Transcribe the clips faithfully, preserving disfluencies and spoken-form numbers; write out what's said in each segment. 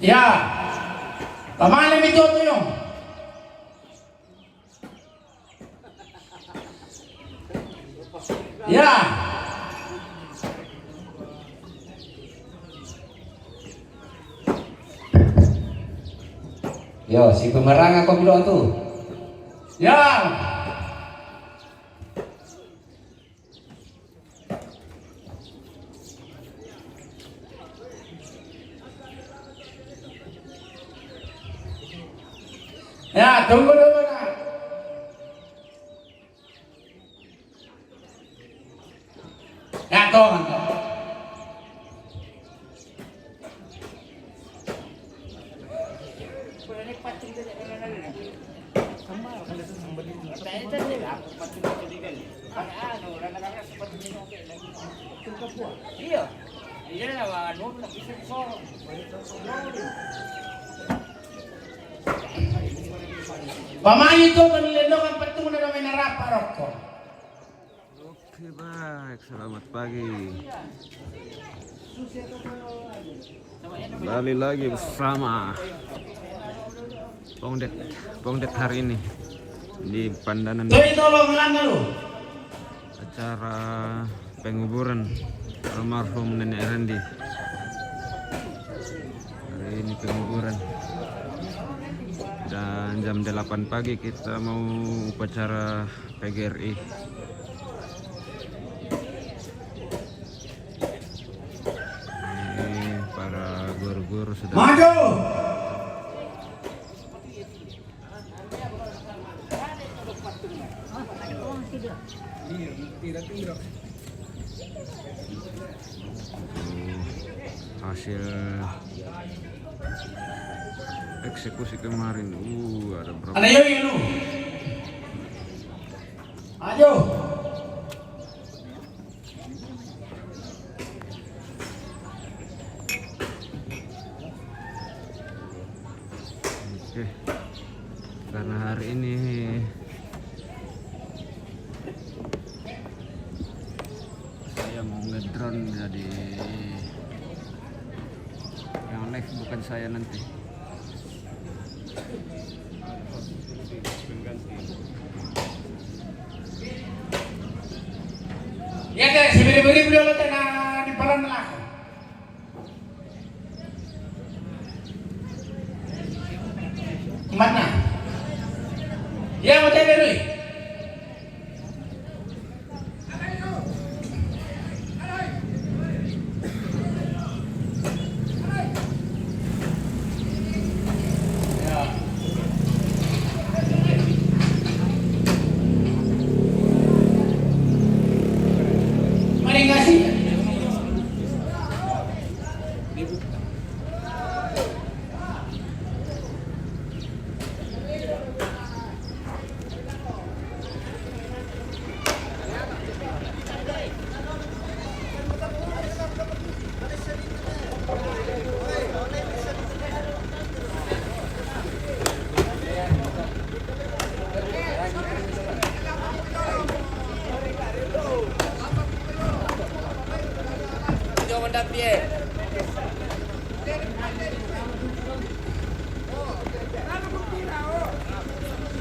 Ya. Pamale mi toto yo. Ya. Yo, si pemerang ako bilo tu. Ya. Ya, tunggu dulu, nak. Ya, tunggu. Pamain itu kan lendongan petung na may narapa rokok. Oke, baik. Selamat pagi. Kembali lagi bersama Pongdet, Pongdet hari ini di Pandanan. Acara penguburan almarhum Nenek Randi. Hari ini penguburan. Dan jam delapan pagi kita mau upacara P G R I. Ini para guru-guru sudah. Maju. Hasil eksekusi kemarin, uh, ada berapa? Ada yo, yo, lu. Ayo. Oke. Karena hari ini saya mau ngedrone, jadi yang live bukan saya nanti. Ya, guys, beri-beri beliau lo tena di palan melaka. Mana? Ya, mau tanya dulu.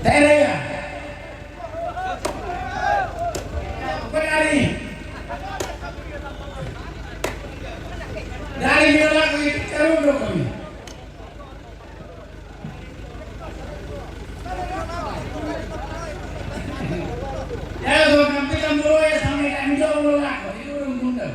Tere ya. Dari, dari Minola ko itu terus kami. Ya, ko nanti kan boleh sampai kan jauh lah. Ini orang muda.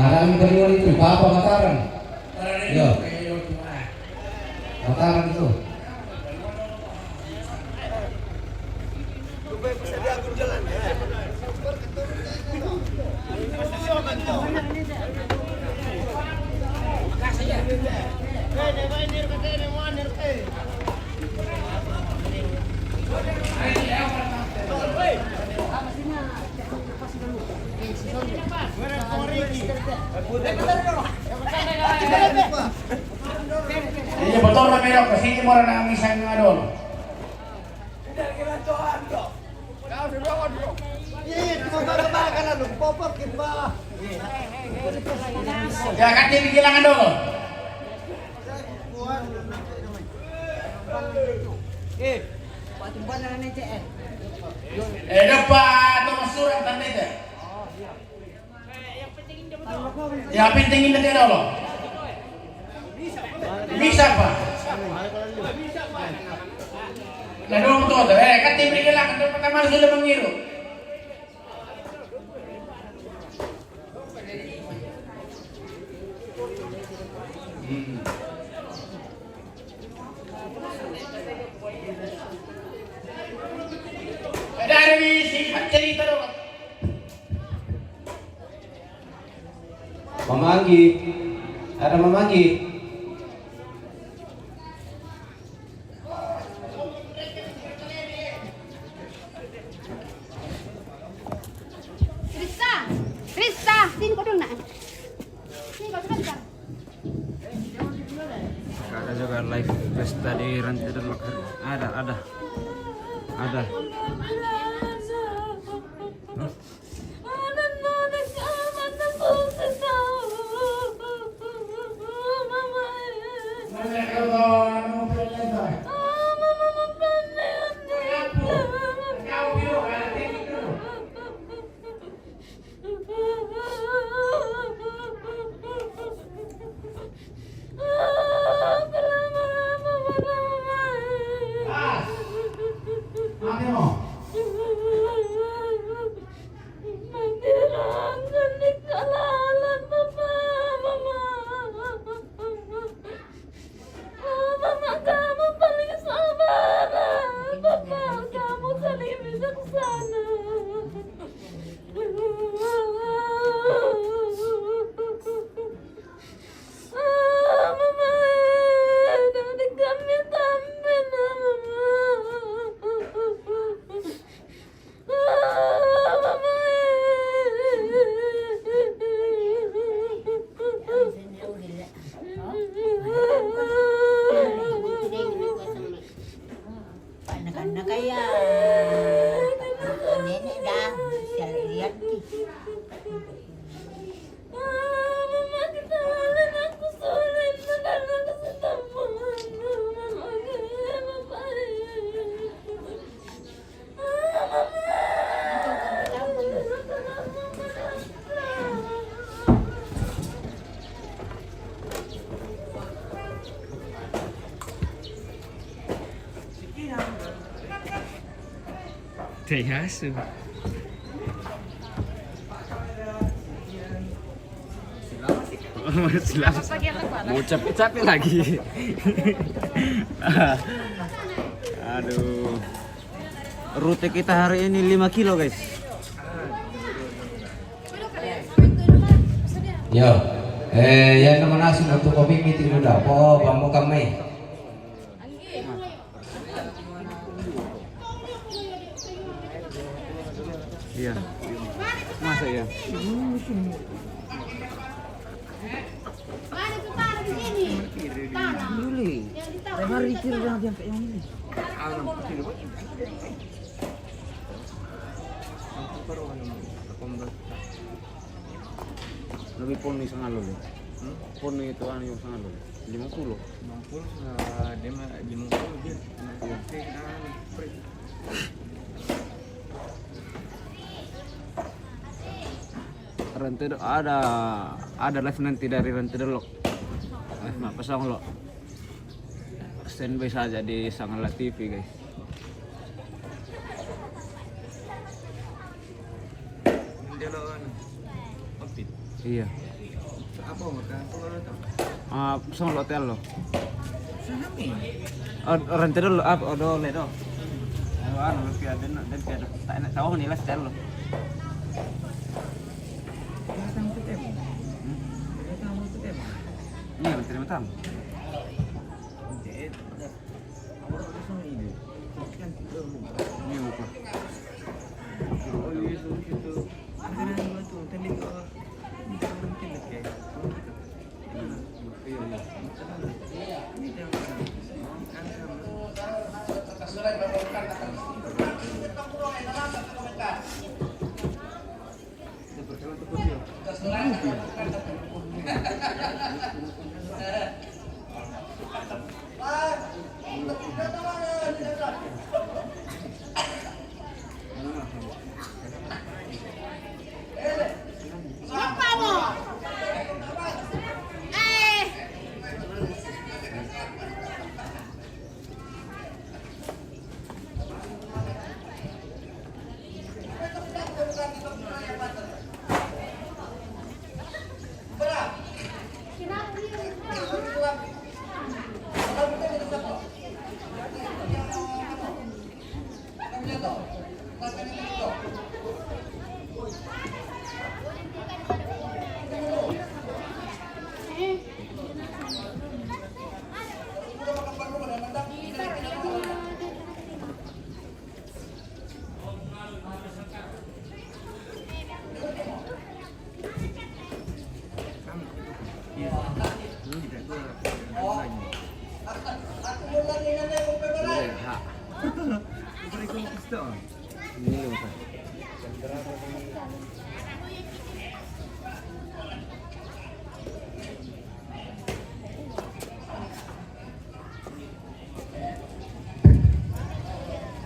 Arang kedua itu, Papa Mataram. Yo. Mataram itu. Iya, betul na mero kasi ini mora na misang nga doon. Iya, iya, cuma baka-baka na, lupa-lupa, kita. Ya, kan dia bilang doon. Eh, dapat tuh surat tanda itu. Ya, pentingin na dia dolo. Bisa pa. Lalu untuk, eh, kan tim ini lah, kan pertama sudah mengiru. Hmm. Ada, ada di sini, kan cerita dong. Mama Anggi. Ada Mama Anggi. Rista, Rista, sini kau dulu nak. Sini kau sebentar. Ada juga live pesta di Rantai Demak. Ada, ada. Ada. Mama, kamu paling sabar. Papa, kamu sering bijaksana. Mama, dari kami tampen, Mama. Anak-anak kaya nenek dah, saya lihat nih. Teh asu. Masih lama. Mau capek-capek lagi. Aduh. Rute kita hari ini lima kilo, guys. Yo. Eh, ya nama nasi untuk kopi meeting udah. Po, bambu kami. Iya. Masa ya? Mana itu tanah di sini? Tanah. Dulu. Yang di tanah. Hari itu udah sampai yang ini. Lebih pon ni sangat lolo. Hmm? Pon ni itu anu yang sangat lolo. Lima puluh. Lima puluh, eh, dia mah lima puluh dia. Iya. Rantai Do-, ada, ada live nanti dari Rantai Dolok. Live mak pasang lo. Standby saja di Sangala T V, guys. Dia lawan Opit. Iya. Apa mereka? Apa lo tahu? Ah, song lo tel lo. Sahami. Oh, Rantai Dolok, ah, oh, dole do. Anu, anu, lebih ada, lebih ada. Tak enak tahu nih, les tel lo. Datang ke tema. Hmm? Datang ke tema. Iya, Rantai Dolok tamu. Jadi, orang ada sama ide. Kan kita lupa. Iya, lupa. Oh, iya, suruh situ. Ada yang buat tuh, tadi ke, tadi ke.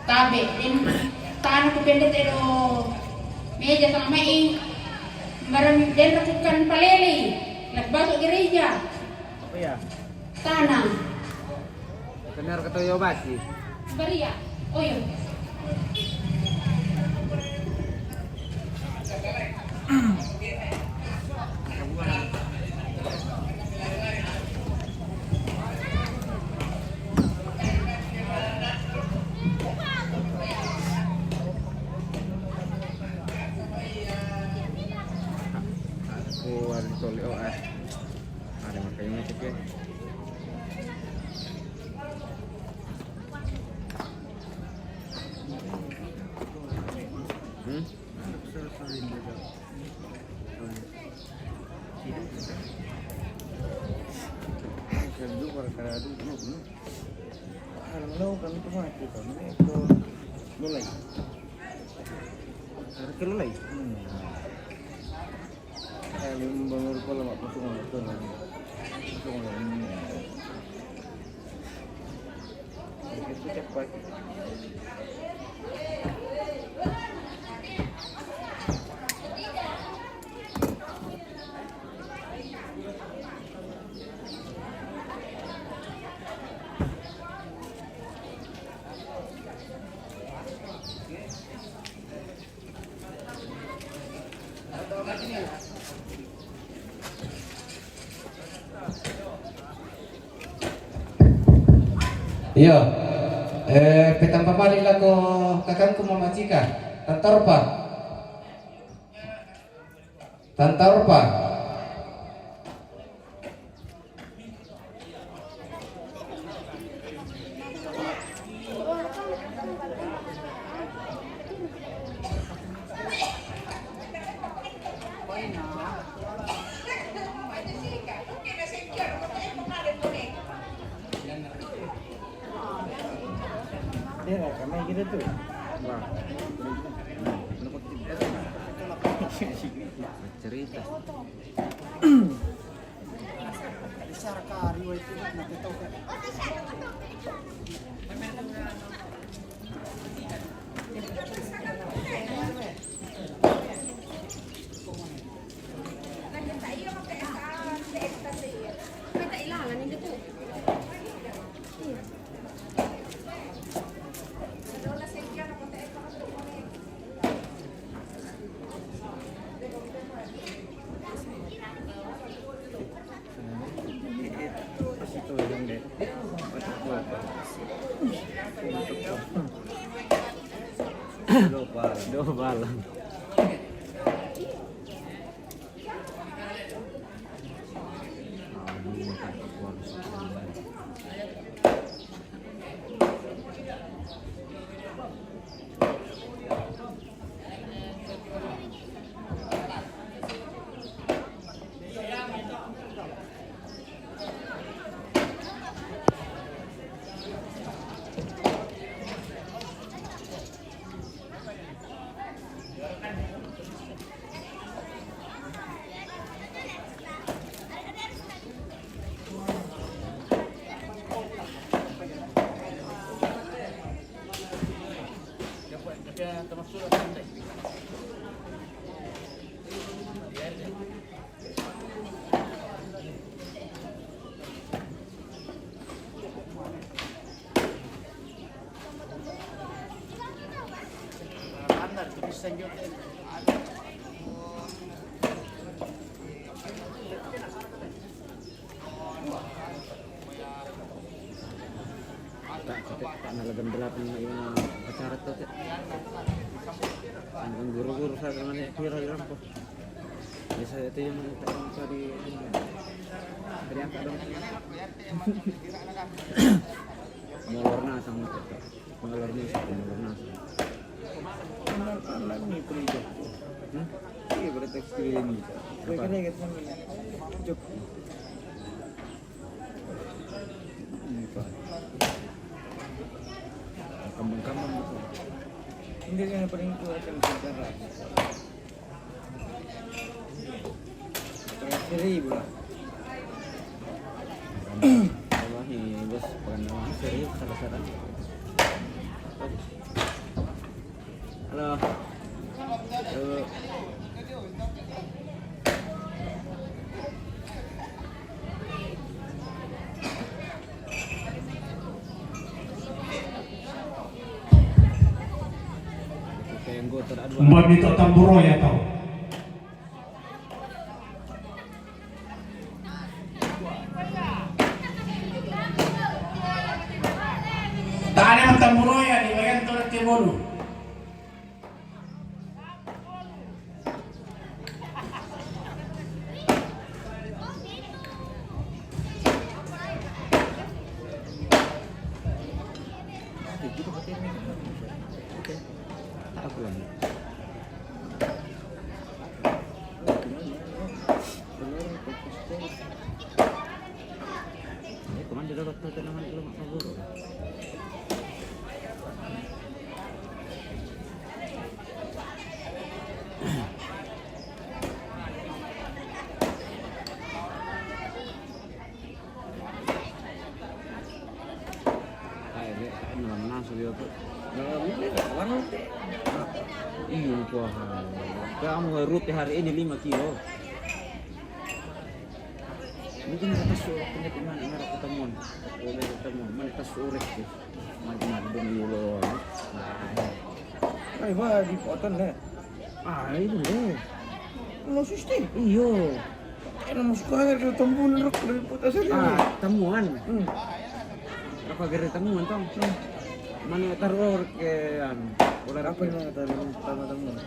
Tabe, den, tana ku pendek te do meja sama mai. Barang den rakukan palele, lak masuk gereja. Apa ya? Tana. Benar kata yo basi. Beria. Oh iya. Aku ada tolak, oh, eh. Ada makanya ngecek ya. Hmm? Kalau perkara dulu, hmm. Kalau kan itu mati, kan itu mulai. Harus mulai. Hmm. Kalau membangun pola mak pusing, mak pusing. Pusing, mak pusing. Iyo. Eh, petang pamali lako kakangku mamacika. Tantorpa. Tantorpa. Dia rekaman kita tu. Wah. Cerita. Dua balang. Ya, termasuk santai. Standar, terus lanjut. Tak, tak, tak, tak, na lagam dalapan na yung, ah, pasarat to, te. Ang, ang guru-guru sa mga ni Piro, yun po. Isa ito yung, yung sa di, ano, dari ang kadong. Molor na, sa mga ito. Molor na, sa molor na, sa. Ano, ano lang ni Piro? Hmm? Sige, berarti sekeliling. Apa? Kaya, kaya, kaya, Jok. Ini, Pak. Kambang-kambang gitu. Hindi ka na pa rin kuha ng pagkara. Twenty-three pula. Wallahi, bos, bukan orang serius, salah-salah. Halo. Halo. Mbak Mito Tamburo ya tau. Tane Tamburo ya di bagian turut ke bolu. Eh, kemana dia dapat tanaman kalau mak kabur? Ay, re, ay, naman na, sabi ko. Naman na, naman na. Iyo, kuha. Kaya mo, rute hari ini lima kilo. Mungkin nakatas ko, pinatiman, ang harap katamuan. O, may katamuan, man tas ko, rek. Mati-mati dong, iyo, lo. Ay, ba, di poton, eh. Ah, iyo, lo. Lo, susti. Iyo. Ano, mas ko, ay, tambulan, rek, dari putas, eh. Ah, tamuan. Hmm. Apa gere tamuan, tong? Hmm. Mana taruh ke, anu, ular apa yang taruh, taruh tamuan?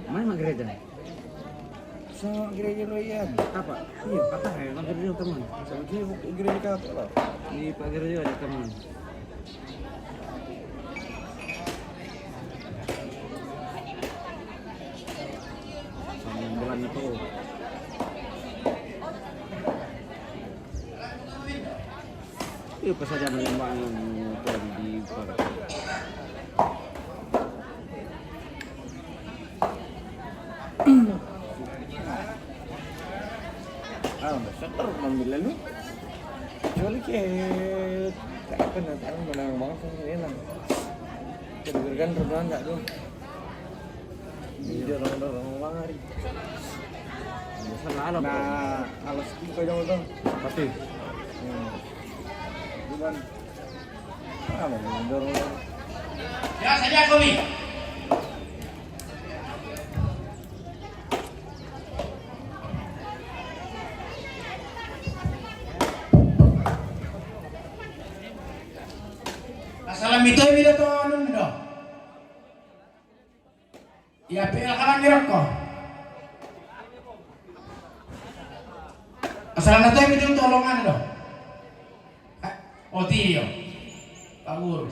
Mana mak gereja? Sa gereja lo iyan. Apa? Iya. Apa ya? Pagar dia teman. Sa gereja, gereja ka apa lo? Di pagar dia ada teman. Sama yang bulan itu. Iya, pas aja nembang yang itu di pagar. Ah, udah setor, mambil lalu. Kecuali ke, tak apa, nanti aku menang banget sama dia lah. Kedengeran rebahan tak tuh. Iya, dorong-dorong banget hari. Biasa lah, nah, alas itu aja tuh. Pasti. Hmm. Bukan. Ah, dorong-dorong. Ya, saja kami. Asal mito, mito to, anu, do. Ya, pila kalan di rokok. Asal na to, mito tolongan do. O, tiyo. Pabor.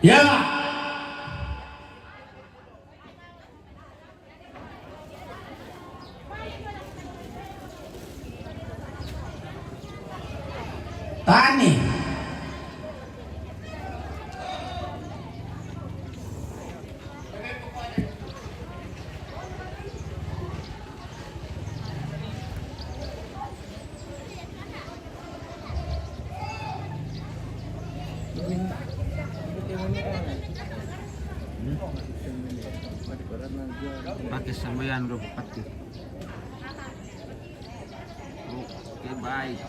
Ya. Tani. Pakai semboyan dua puluh empat. Oke, baik.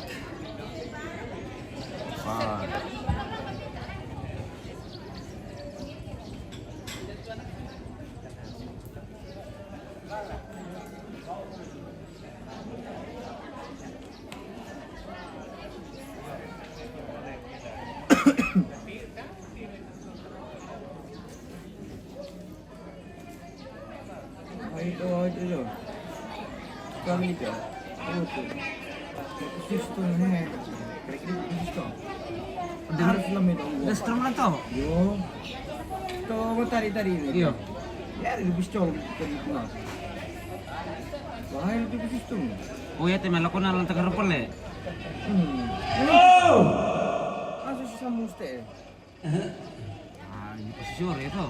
Wah. Ay, oh, ito, ito. Kami ito. Ano ito? Ito, ito, ito. Harus lang ito. Ito, strong na to. Yo. Ito, matari-tari na. Iyo. Yari, gusto ko. Tari ko na. Bahaya ito, gusto ko. Kuya, te, malako na lang taga-rupol, eh. Hmm. Ano? Kaso sa muste, eh. Ah, hindi ko sure ito.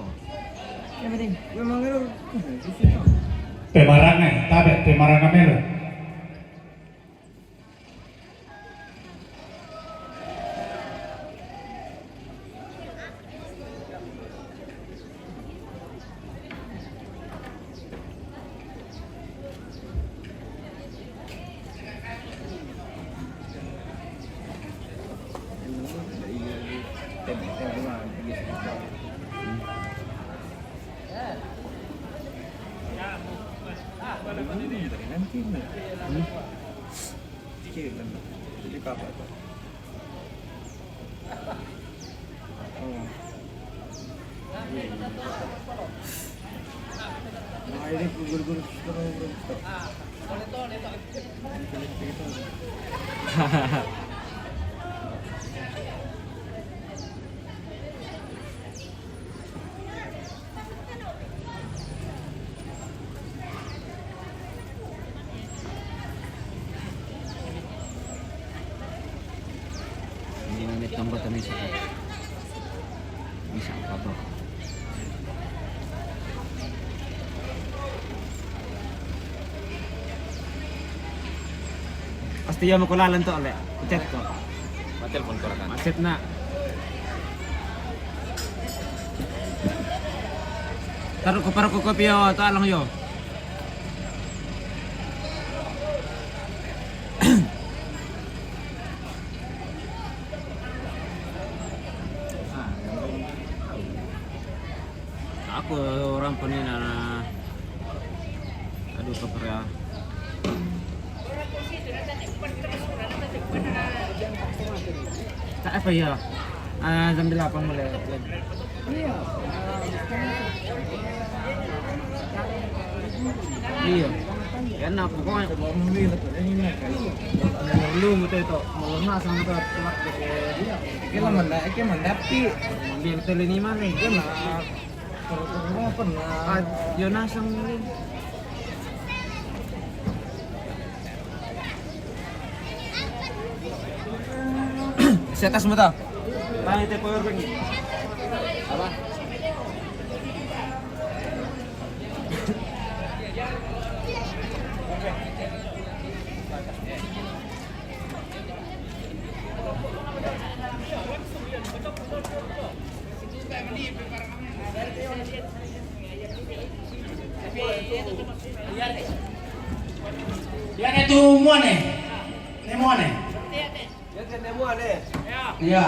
Siya ba din? Yung mga ganun. Gusto ko. Pemarangan, tabi, pemarangan melo. Kecil kan? Jadi apa tuh? Oh. Nah, ini guru-guru, guru-guru. Ini may tambatan ni sa, ni sa pa to. Pasti ya makulalan to, ale. Chat ko. Matelpon ko rakan. Chat na. Taru ko, paru ko kopi yo, to alang yo. Aku orang penina na, aduh, kepercayaan. Tak apa ya? Ah, jam delapan mulai. Iya. Iya. Karena pokoknya lu betul itu, mau lemas sama tuh, telat gitu. Iya. Kita menda-, kita mendapi. Ambil tele ini mana? Iya, nah. Pernah, pernah. Ah, Jonas yang ini. Sa taas mo to. Tayo, tayo, Kuya Urbing. Apa? Yan ito mo ne. Ne mo ne. Iya.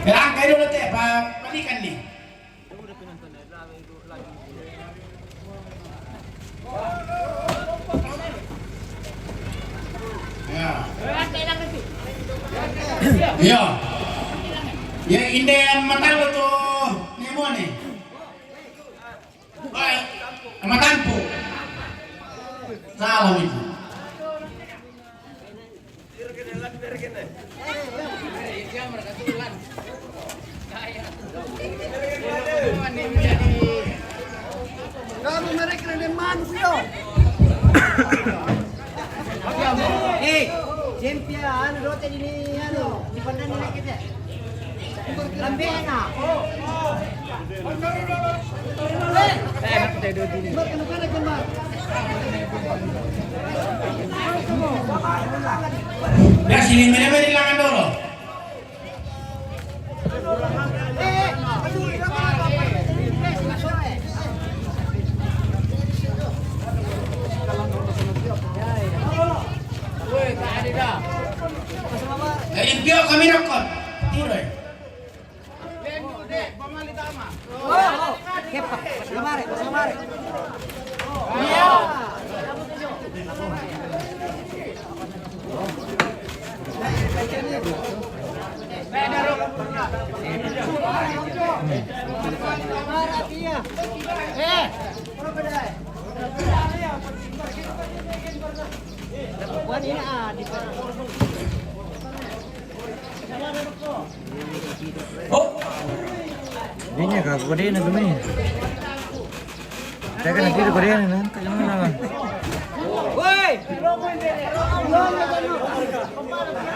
Kailangan kayo na, te, pa-, balikan ni. Ya. Ya. Ya, hindi ang matalo to ni mo ni. Ay, matampo. Salah itu. Kamu mereka ada manuk yo. Eh, Kempia, anu, dote ini, anu, di pandan ini kita. Lambena. Ya, sini, mene, mene, langan dulu. Dari Tio kami rokok. Tiro. Oh. Dia nya ka, kau dia nak kemana? Saya kan nanti kau dia nak, tak jangan lah. Woi.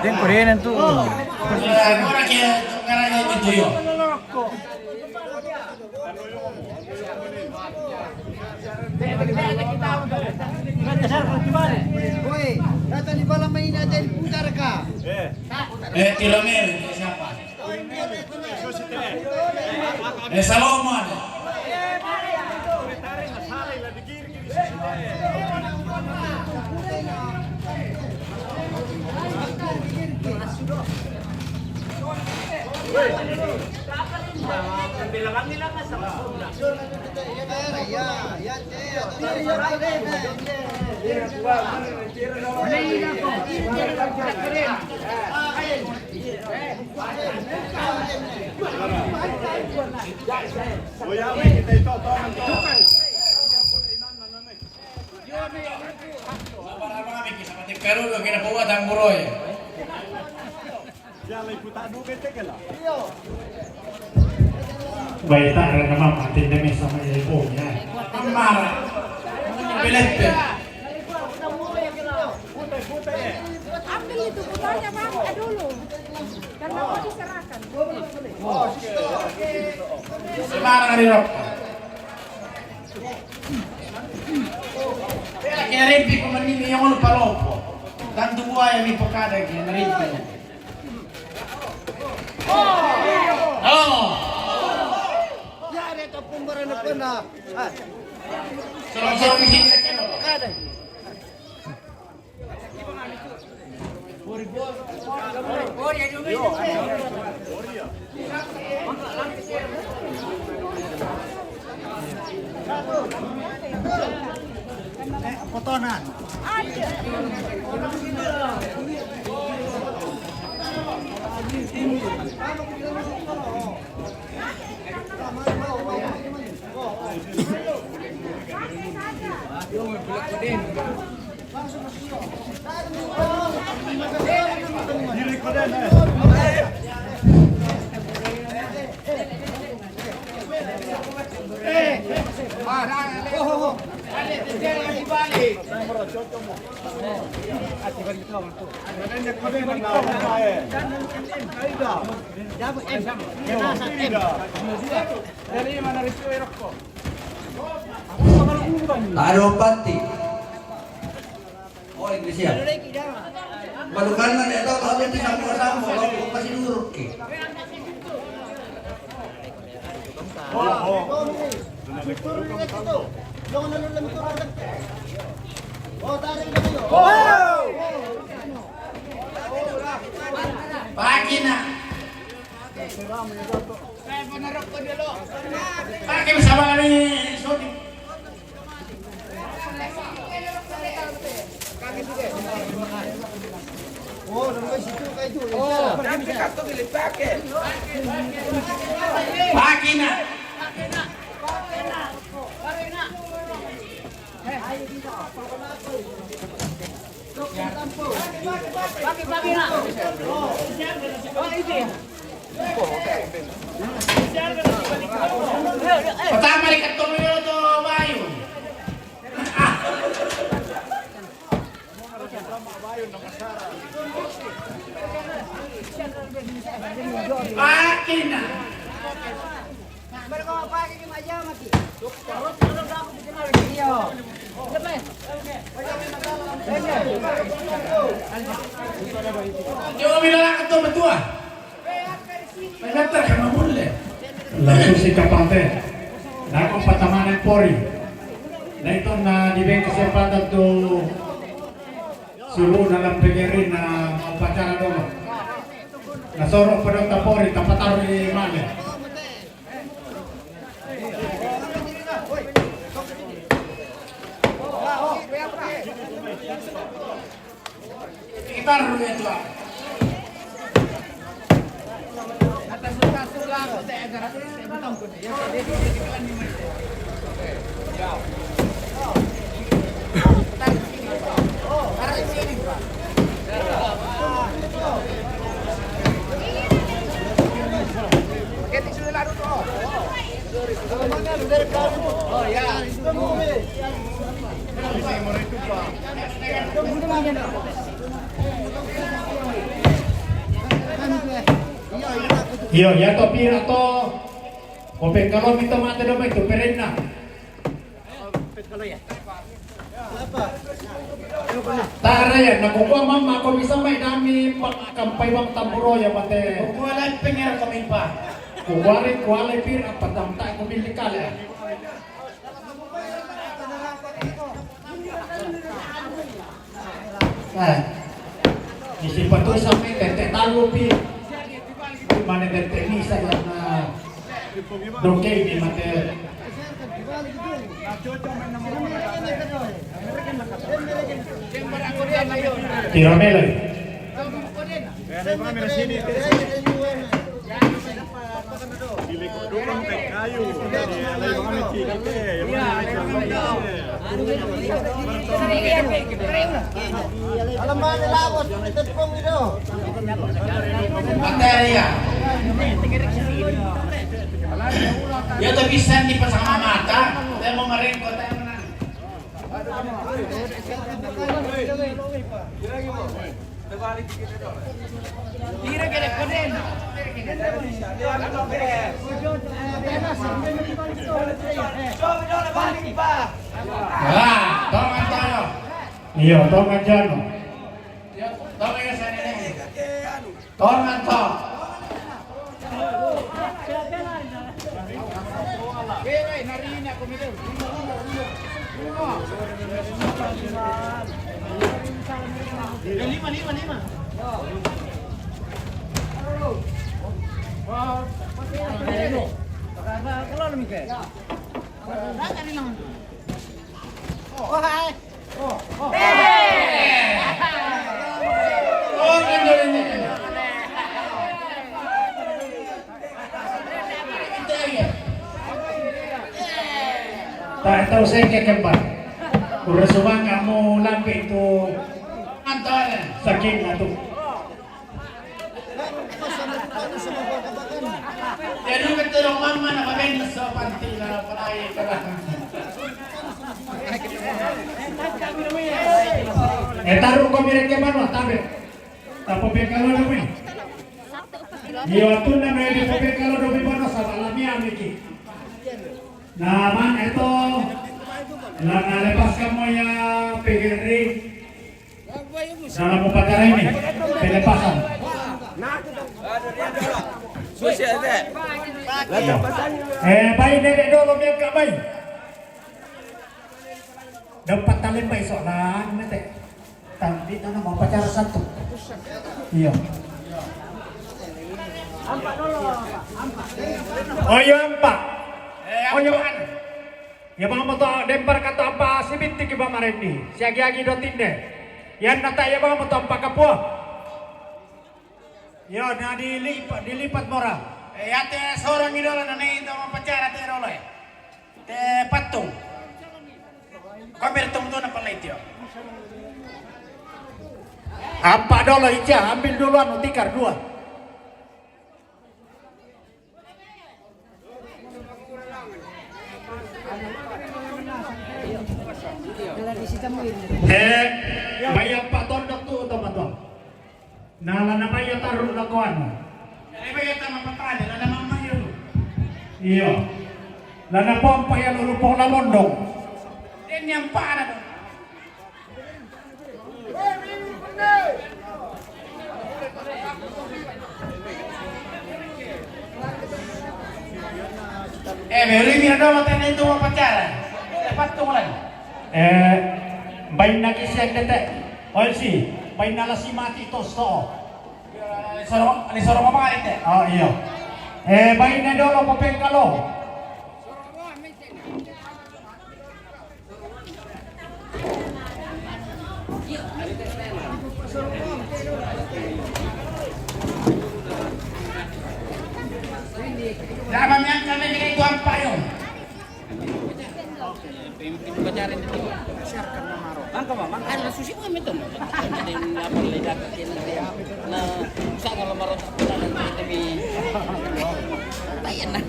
Dia kau dia nak tu. Orang ke, orang ke itu yo. Woi, datang di malam ini ada diputar kah? Eh, Tilomir, siapa? Eh, Salomo ada. Pero lo que no puedo tan burro. Baik, tak ada nama mati demi sama ibu ya. Amar. Pelete. Ambil itu botolnya, Bang, eh, dulu. Karena mau diserahkan. Semangat hari rokok. Kena rimpi ko manini yang ulu palopo. Tantu buaya mi pokada kena rimpi. Oh. Ya, ada tepung barang depan dah. Ah. Sorong-sorong di sini. Ada. Potonan. Ado pati. Oh, Inggris ya. Balukan na ito, kami di sampo-sampo, kami ko kasi duruk eh. Pagi na. Pakai bersama kami, sorry. Oh, namanya situ kayak itu. Oh, nanti kartu pilih pakai. Pakai na. Pertama diketemu itu Bayu. Ina. Yo, mira la ketua betua. Langsung si kapate. Dakong patamane pori. Na itu na diberi kesempatan tu sulu dalam pegerin na upacara dulu. Na soro pada tapori, tapataru di mana? Kita dulu ya, Tuan. Iyo, ya to pira to. Kopeng kalau minta mata dong itu perenna. Tara ya, na kukua mama ko bisa mai dami pak kampai bang tamburo ya mate. Kukua lai pengera kami pa. Kukua re kuale pir apa tam tak kumil kale. Eh, di situ tuh sampai tete talu pi. Mana tete misa yang na doke ini mate. Tiro melo. Materia. Yo, tapi sandi pasang mata, dia mau merengkot, dia menang. Ah, tolong Antonio. Iyo, tolong Antonio. Tolong ya, saya ini. Tolong Antonio. Tak tahu saya ke kembar. Kurang semua kamu lambe itu. Antar. Saking atu. Jadi kita dong mama na paben so panti na palai kala. Eh, taru ko mire ke mano tabe. Tapo pe kalo dong mi. Iyo, atun na me di pe kalo dong mi mano sa bala mi amiki. Na man eto la na lepas kamo ya pegeri. Dalam upacara ini pelepasan. Susi ete. Iyo. Eh, bai, nenek dolo mi angkat bai. Dapat tali bai soalan nete. Tapi tanah mau upacara satu. Iyo. Oh iyo, ampa. Oh iyo. Ya bang moto dempar kato ampa sibiti ki bang marendi. Siagi-agi do tinde. Yan nata ya bang moto ampa kapua. Iyo, na dilipat, dilipat mora. Eh, ate sorang idola na nei to upacara te dolo eh. Te patung. Kau bertemu tu na pala itu. Ampa dolo ica, ambil dulu anu tikar dua. Eh, bayar Pak Tondok tu, teman-teman. Nah, lana bayar taruh lakuan. Ebe ya tama patane, la na mama yo. Iyo. La na pompa ya lulu pola mondong. Den yang pana do. Eh, beri mi ada mata ni tu apa cara? Dapat tu mulai. Eh, bain na kisen dete. Oi si, bain na la si mati tosto. Ni soro, ni soro mama ite. Oh, iyo. Eh, bain na dolo papengkalo. Dapat yang kami ini tuan payung. Mangka, Mama, mangka. Ano, susi mo kami to. Ano, ano, ano, ano, na, sa nga lamaro, ano, ano, ano, mi. Tayan na.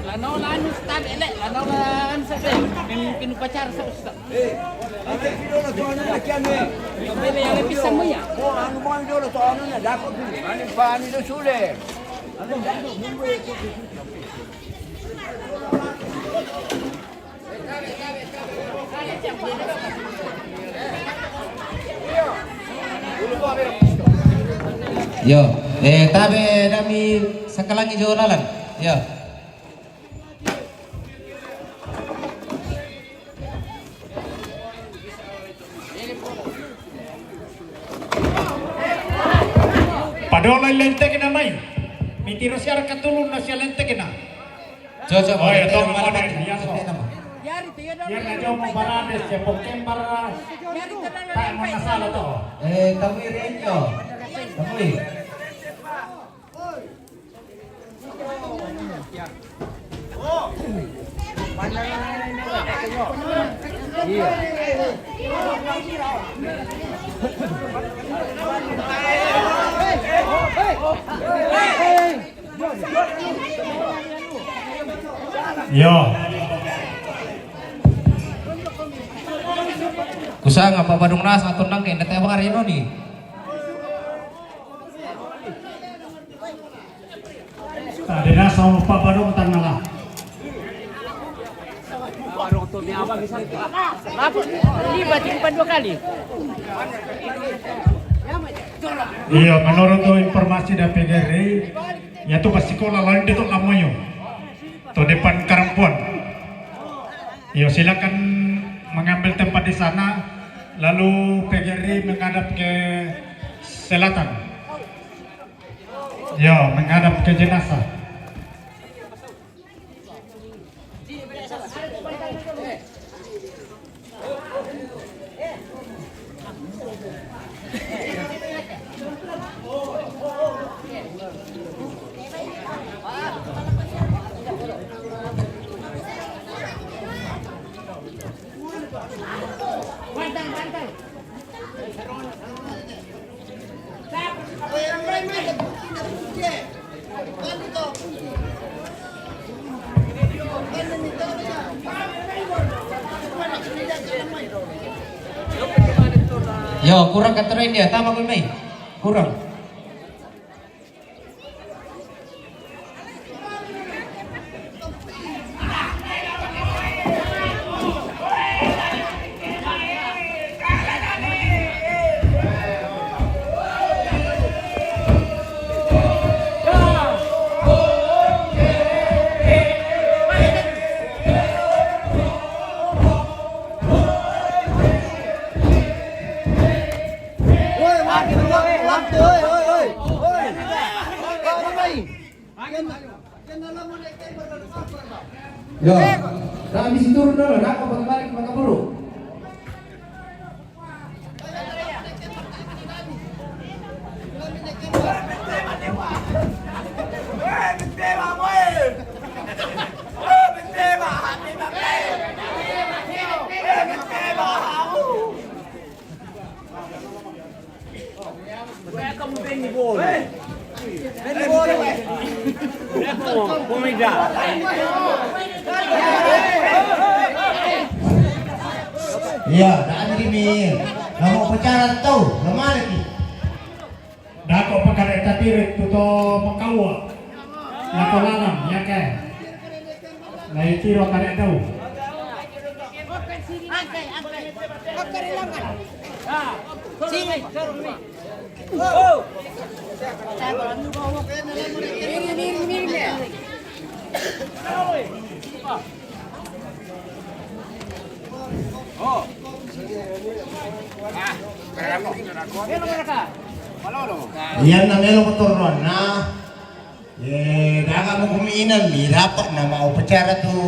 Lanaw la ano sa tabi, ele, lanaw la ano sa tabi. Pin-, pinupatsara sa usta. Eh, ano yung pidolo to, ano na kyan, eh? Bebe, yung pisang mo yan. Oh, ano ba yung pidolo to, ano na? Dapat, ano yung paano yung suli? Yo, eh, tabe dami sakalangi jo lalan. Yo. Padolo lenteke na mai. Mitiro siara katulun na sia lenteke na. Cocok. Oh, ya, tong mana, ya, so. Ya, na jomo barades, ya, pokem bara. Tak mana salah to. Eh, tamui renjo. Tamui. Yo. Kusanga pa badung nasa atau nang kene tebang hari ini. Tadi nasa mau pa badung tangala. Apa? Ini berarti bukan dua kali. Iya, menurut tu informasi dari P G R I, ya tu pasti sekolah lain dia tu lamanya. Tu depan karampuan. Iya, silakan mengambil tempat di sana, lalu P G R I menghadap ke selatan. Ya, menghadap ke jenazah. Yo, kurang kata dia, tambah gol mai. Kurang. Yo, tak habis turun dulu, nak kau balik maka buruk. Iya, dan gini, kamu Cara tau, lamana ki. Dako pakare tatiri tu to makawa. Lako lalam, ya ke. Lai tiro kare tau. Iyan na melo ko turun na. Eh, daga mo kumiinan, di dapat na maupacara tu.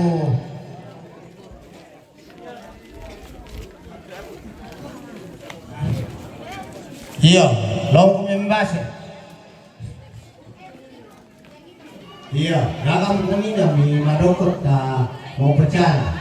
Iyo, lo kumimbase. Iya, dalam kami kami madokot ta mau percaya.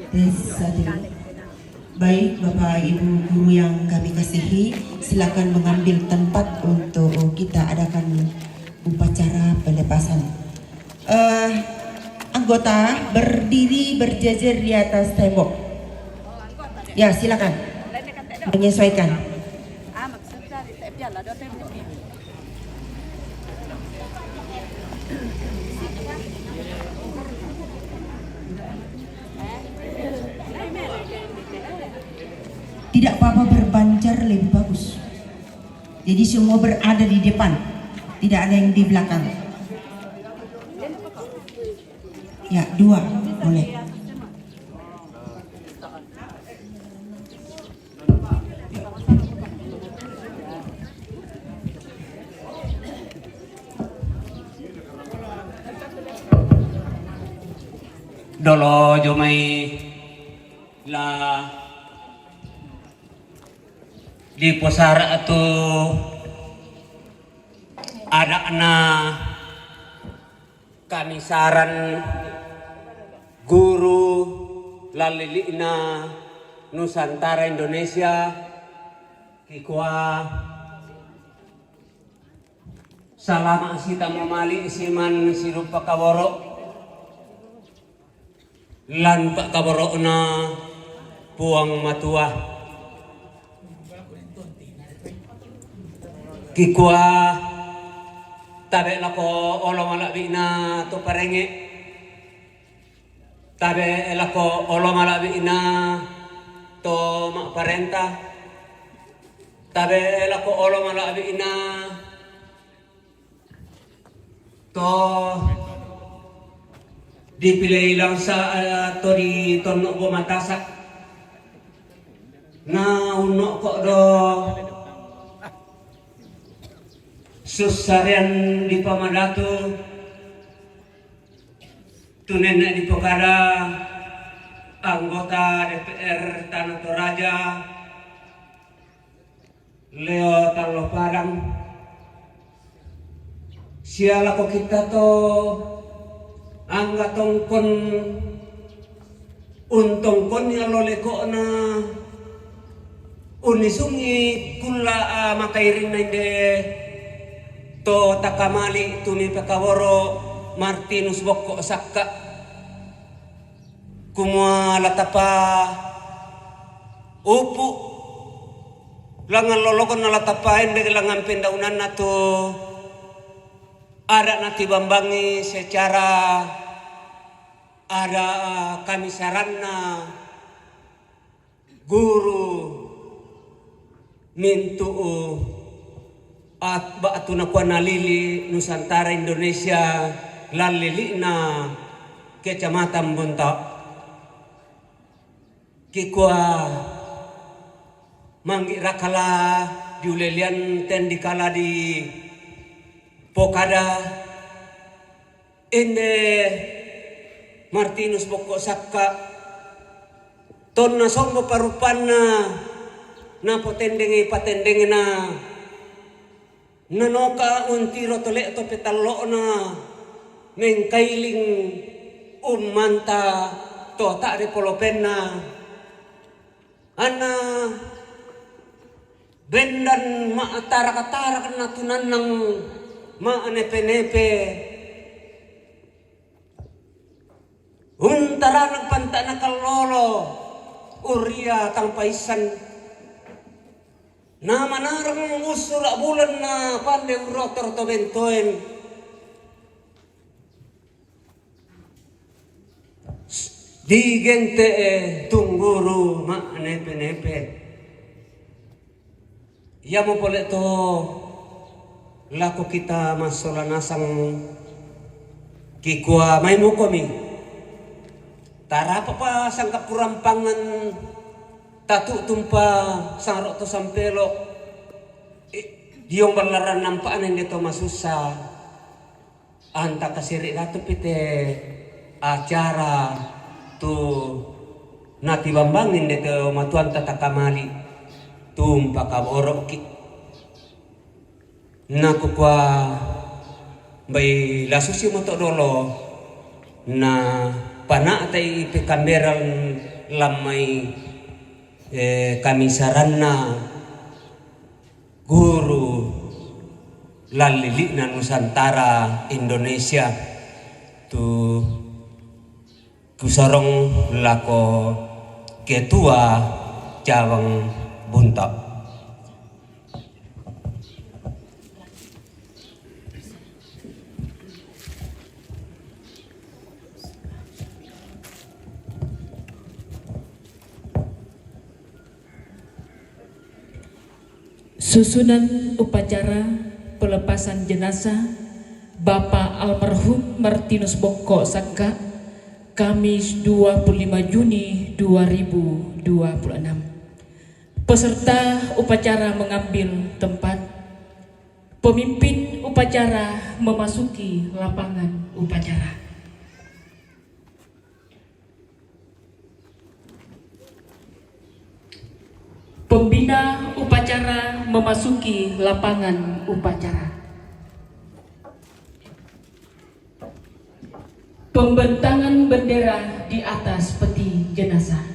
Tes, satu. Baik, Bapak Ibu guru yang kami kasihi, silakan mengambil tempat untuk kita adakan upacara pelepasan. Eh, anggota berdiri berjejer di atas tembok. Ya, silakan menyesuaikan. Tidak apa-apa, berbanjar lebih bagus. Jadi semua berada di depan, tidak ada yang di belakang. Ya, dua, boleh. Dolo jomai la di posara tu adakna kanisaran guru lalilikna Nusantara Indonesia, kikua salama sita mamali siman sirupa kaworo lan pakaworo'na Puang Matua. Kikua tabe lako olo mala'bi'na to parenge, tabe lako olo mala'bi'na to ma'parenta, tabe lako olo mala'bi'na to dipilei langsa, eh, to di tonno bo matasa. Na unno ko do sussarian di pamadatu tunenne di pokada anggota D P R Tanah Toraja, Leo Tallo Padang, sia lako kita to angga tongkon untongkonni allo leko'na, unnisungi kulla, a, makairinna inde to takamali tuni pakaworo Martinus Bokko Sakka, kumua la tapaupu' langngan lolokon na la tapaendek langngan pendaunanna tu ada' natibambangi secara ada' kamisaranna guru mintu'u at-, ba'tu nakua nalili Nusantara Indonesia lan lili'na Kecamatan Bunta. Kikua manggi' rakala diulelean ten dikala dipokada, inde Martinus Bokko Sakka, tonna sombo parupanna, napotendengi patendengna, nanoka untiro to le'to petallo'na, mengkailing ummanta to ta'de polopenna, anna bendan ma'taraka-taraka natunannang ma'nepe-nepe. Untaranang panta'na kallolo, urria tang paissan. Na manarang ussura' bulan na pande urrotor to bentoen. Digente'e tungguru ma'nepe-nepe. Iamo pole to lako kita massola nasang, kikua mai mukomi. Tarapapa sangkappurampangan tatu'tumpa sangro' to sampelo. Eh, diong ballaran nampa'na inde to masussa. Anta kasiri' ratu pite acara tu natibambangi inde to matuanta takamali tumpakaboro'ki. Nakukua bai lasusi moto dolo na pana'tai pekamberan lammai, eh, kamisaranna guru lallili'na Nusantara Indonesia tu kusorong lako ketua cabang Bunta. Susunan upacara pelepasan jenazah Bapak almarhum Martinus Bokko Sakka, Kamis dua puluh lima Juni dua ribu dua puluh enam. Peserta upacara mengambil tempat. Pemimpin upacara memasuki lapangan upacara. Pembina upacara memasuki lapangan upacara. Pembentangan bendera di atas peti jenazah.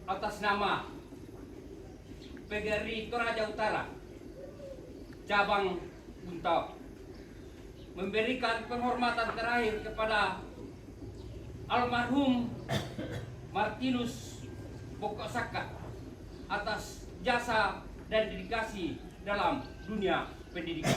Atas nama P G R I Toraja Utara, Cabang Bunta, memberikan penghormatan terakhir kepada almarhum Martinus Bokko Sakka atas jasa dan dedikasi dalam dunia pendidikan.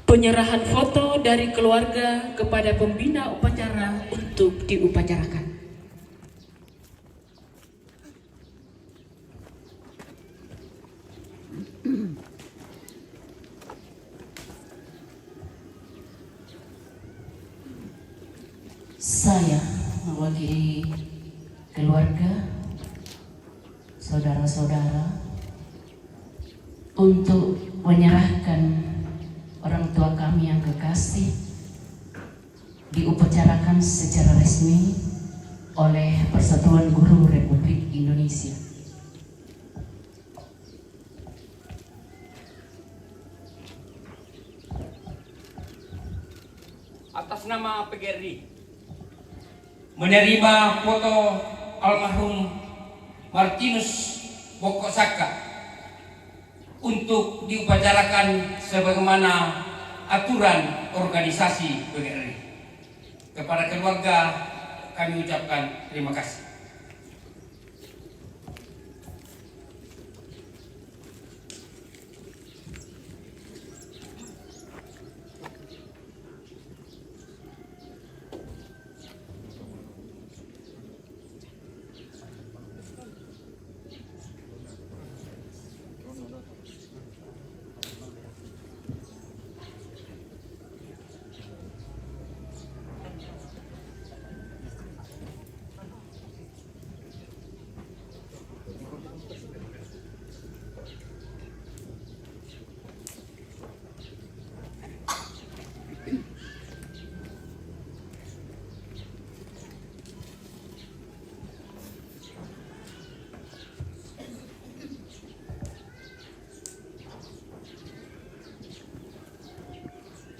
Penyerahan foto dari keluarga kepada pembina upacara untuk diupacarakan. Saya mewakili keluarga, saudara-saudara, untuk menyerahkan orang tua kami yang kekasih diupacarakan secara resmi oleh Persatuan Guru Republik Indonesia. Atas nama P G R I, menerima foto almarhum Martinus Bokko Saka untuk diupacarakan sebagaimana aturan organisasi P G R I. Kepada keluarga, kami ucapkan terima kasih.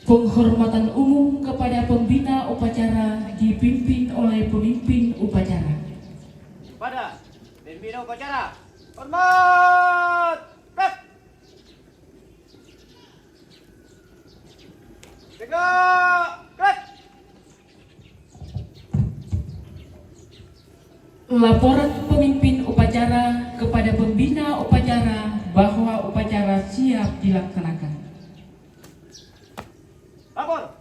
Penghormatan umum kepada pembina upacara dipimpin oleh pemimpin upacara. Pada pembina upacara, hormat! Prep! Tegak! Prep! Laporan pemimpin upacara kepada pembina upacara bahwa upacara siap dilaksanakan. Lapor.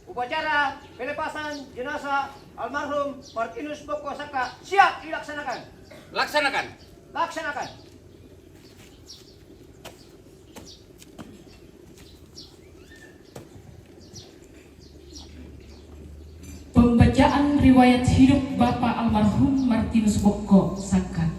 Upacara pelepasan jenazah almarhum Martinus Bokko Saka siap dilaksanakan. Laksanakan. Laksanakan. Pembacaan riwayat hidup Bapak almarhum Martinus Bokko Saka.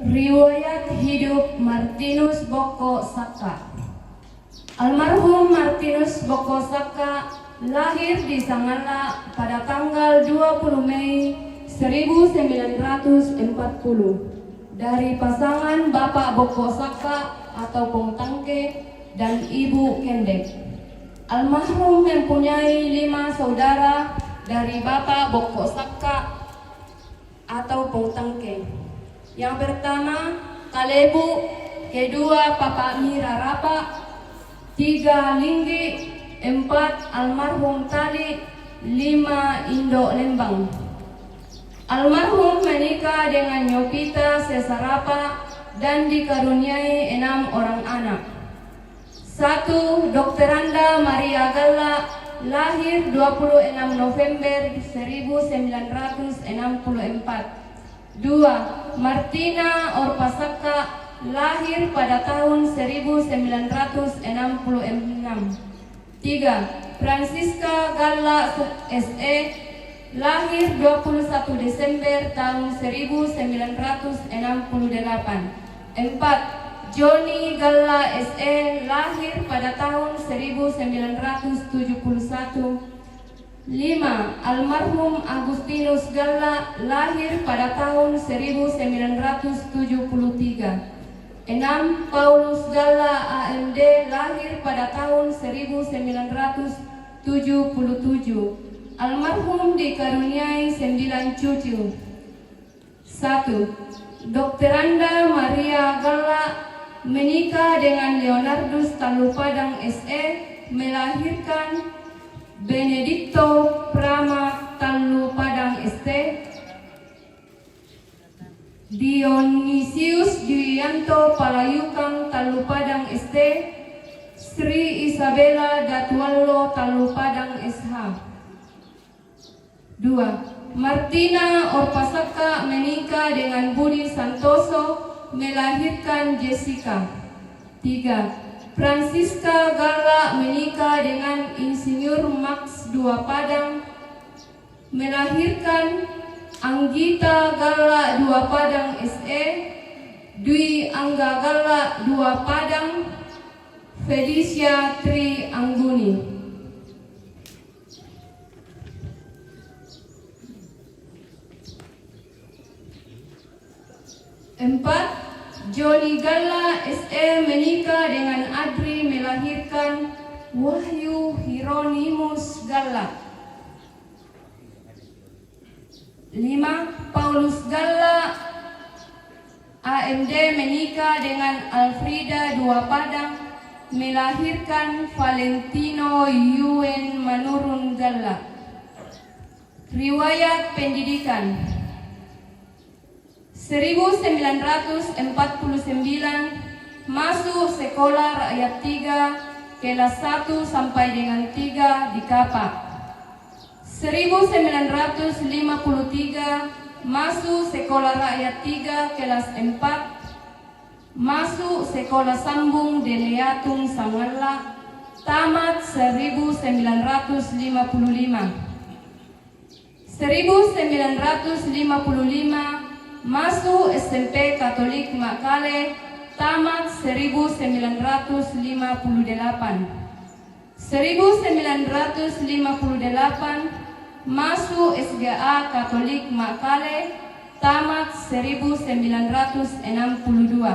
Riwayat hidup Martinus Bokko Saka. Almarhum Martinus Bokko Saka lahir di Sangala pada tanggal dua puluh Mei seribu sembilan ratus empat puluh dari pasangan Bapak Bokko Saka atau Pong Tangke dan Ibu Kendek. Almarhum mempunyai lima saudara dari Bapak Bokko Saka atau Pong Tangke. Yang pertama, Kalebu, kedua, Papa Mira Rapa, tiga, Linggi, empat, almarhum Tali, lima, Indo Lembang. Almarhum menikah dengan Nyopita Sesarapa dan dikaruniai enam orang anak. Satu, Dokteranda Maria Galla, lahir dua puluh enam November seribu sembilan ratus enam puluh empat. Dua, Martina Orpasaka, lahir pada tahun seribu sembilan ratus enam puluh enam. Tiga, Francisca Galla, S E, lahir dua puluh satu Desember tahun seribu sembilan ratus enam puluh delapan. Empat, Joni Galla, S E, lahir pada tahun seribu sembilan ratus tujuh puluh satu. Lima, almarhum Agustinus Galla, lahir pada tahun seribu sembilan ratus tujuh puluh tiga. Enam, Paulus Galla, A M D, lahir pada tahun seribu sembilan ratus tujuh puluh tujuh. Almarhum dikaruniai sembilan cucu. Satu, Dokteranda Maria Galla menikah dengan Leonardus Tallupadang, S E, melahirkan Benedikto Prama Tallupadang, S T. Dionisius Dwianto Palayukang Tallupadang S T, Sri Isabella Datuallo Tallupadang S H. Dua, Martina Orpasakka menikah dengan Budi Santoso, melahirkan Jessica. Tiga, Francisca Galla menikah dengan Insinyur Max Dua Padang, melahirkan Anggita Galla Dua Padang S E, Dwi Angga Galla Dua Padang, Felicia Tri Angguni. Empat, Joni Galla S E menikah dengan Adri, melahirkan Wahyu Hieronimus Galla. Lima, Paulus Galla A M D menikah dengan Alfrida Dua Padang, melahirkan Valentino Yuen Manurung Galla. Riwayat pendidikan. Seribu sembilan ratus empat puluh sembilan, masuk sekolah rakyat tiga, kelas satu sampai dengan tiga di Kapak. Seribu sembilan ratus lima puluh tiga, masuk sekolah rakyat tiga, kelas empat, masuk sekolah sambung Deleatung Sangalla, tamat seribu sembilan ratus lima puluh lima. Seribu sembilan ratus lima puluh lima, masuk S M P Katolik Makkale, tamat seribu sembilan ratus lima puluh delapan. Seribu sembilan ratus lima puluh delapan, masuk S G A Katolik Makkale, tamat seribu sembilan ratus enam puluh dua.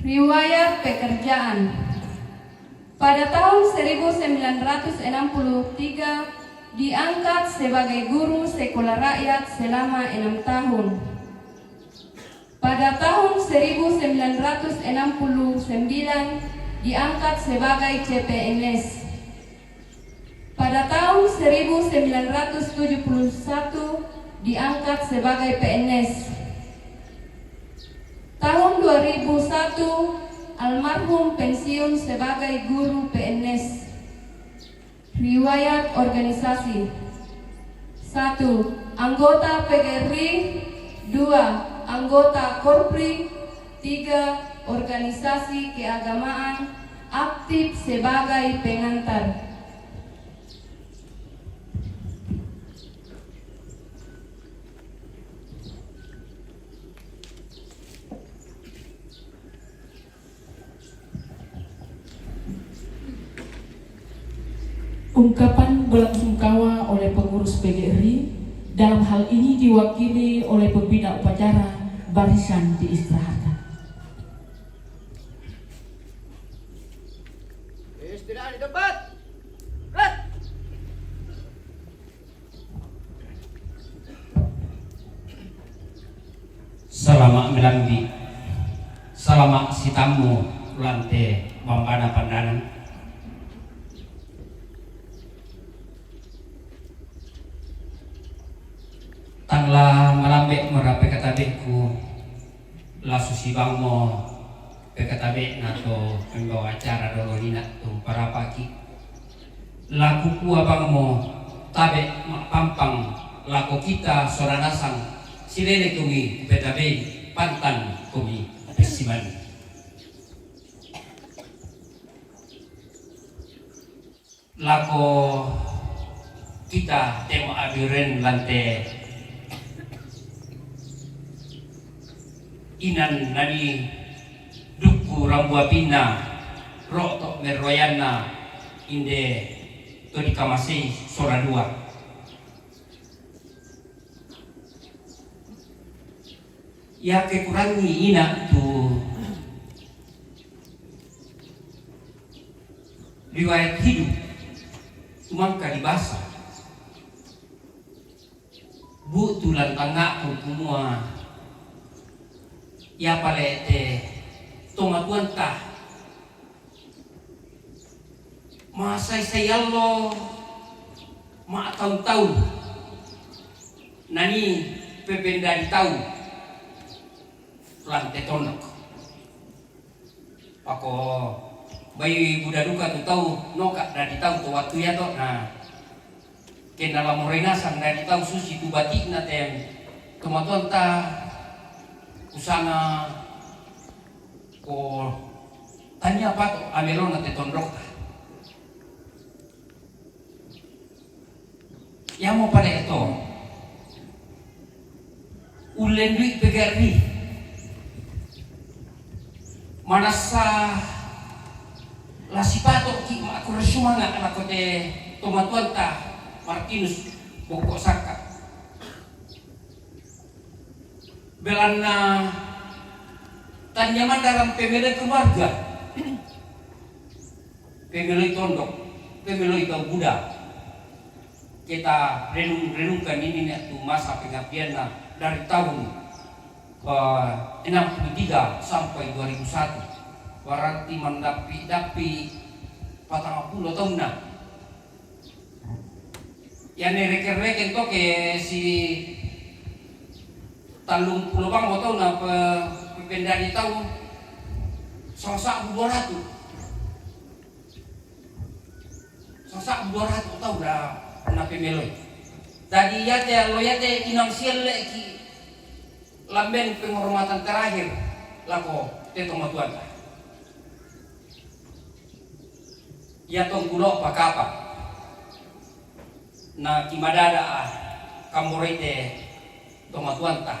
Riwayat pekerjaan. Pada tahun seribu sembilan ratus enam puluh tiga, diangkat sebagai guru sekolah rakyat selama enam tahun. Pada tahun seribu sembilan ratus enam puluh sembilan, diangkat sebagai C P N S. Pada tahun seribu sembilan ratus tujuh puluh satu, diangkat sebagai P N S. Tahun dua ribu satu, almarhum pensiun sebagai guru P N S. Riwayat organisasi. Satu, anggota P G R I. Dua, anggota Korpri. Tiga, organisasi keagamaan, aktif sebagai pengantar. Ungkapan bela sungkawa oleh pengurus P G R I, dalam hal ini diwakili oleh pembina upacara, barisan diistirahatkan. Istirahat di tempat. Red. Salama' malambi', salama' sitammu lan te bambana pandangan. Tang la malambe' marape katabe'ku, la susi bangmo pekatabe'na to membawa acara dolo nina' tu parapa'ki. La kukua bangmo tabe' ma'pampang lako kita sola nasang, silele komi kupetabei, pantan komi pessiman. Lako kita te ma'abiren lan te inan nani dukku rambu apinna, ro'to' merroyanna, inde to dikamasei sola dua. Iake kurangi ina' tu riwayat hidup, tu mangka dibasa. Bu'tu lan tangnga'ku kumua, ia pale te tomatuanta masai-sai allo, ma'taun-taun, nani pependadi tau lan te tondok. Pako bai buda duka tu tau noka dadi tau tu watu yato, na kena la morai nasang dadi tau susi tu batina te tomatuanta, kusanga ko tania pato amelona te tondokta. Yamo pada eto. Ulendui pegari. Manasa la sipato ki ma aku resumanga ala kote tomatuanta Martinus Boko Saka. Belanna tania mandaran pemeloi keluarga, pemeloi tondok, pemeloi tau buda. Kita renung-renungkan ini nih tu masa pengabdianna dari tahun eh, enam puluh tiga sampai dua ribu satu. Berarti mandapi-dapi patang puluh tahun na. Yang reker-reker toke si tallung pulo bang tauna pe, pependadi tau sangsa dua ratus. Sangsa dua ratus tau da na pemeloi. Tadi yate lo yate inang sielle ki lamben penghormatan terakhir lako te tomatuanta. Yatong kulo pakapa na kimadada a kamborete tomatuanta.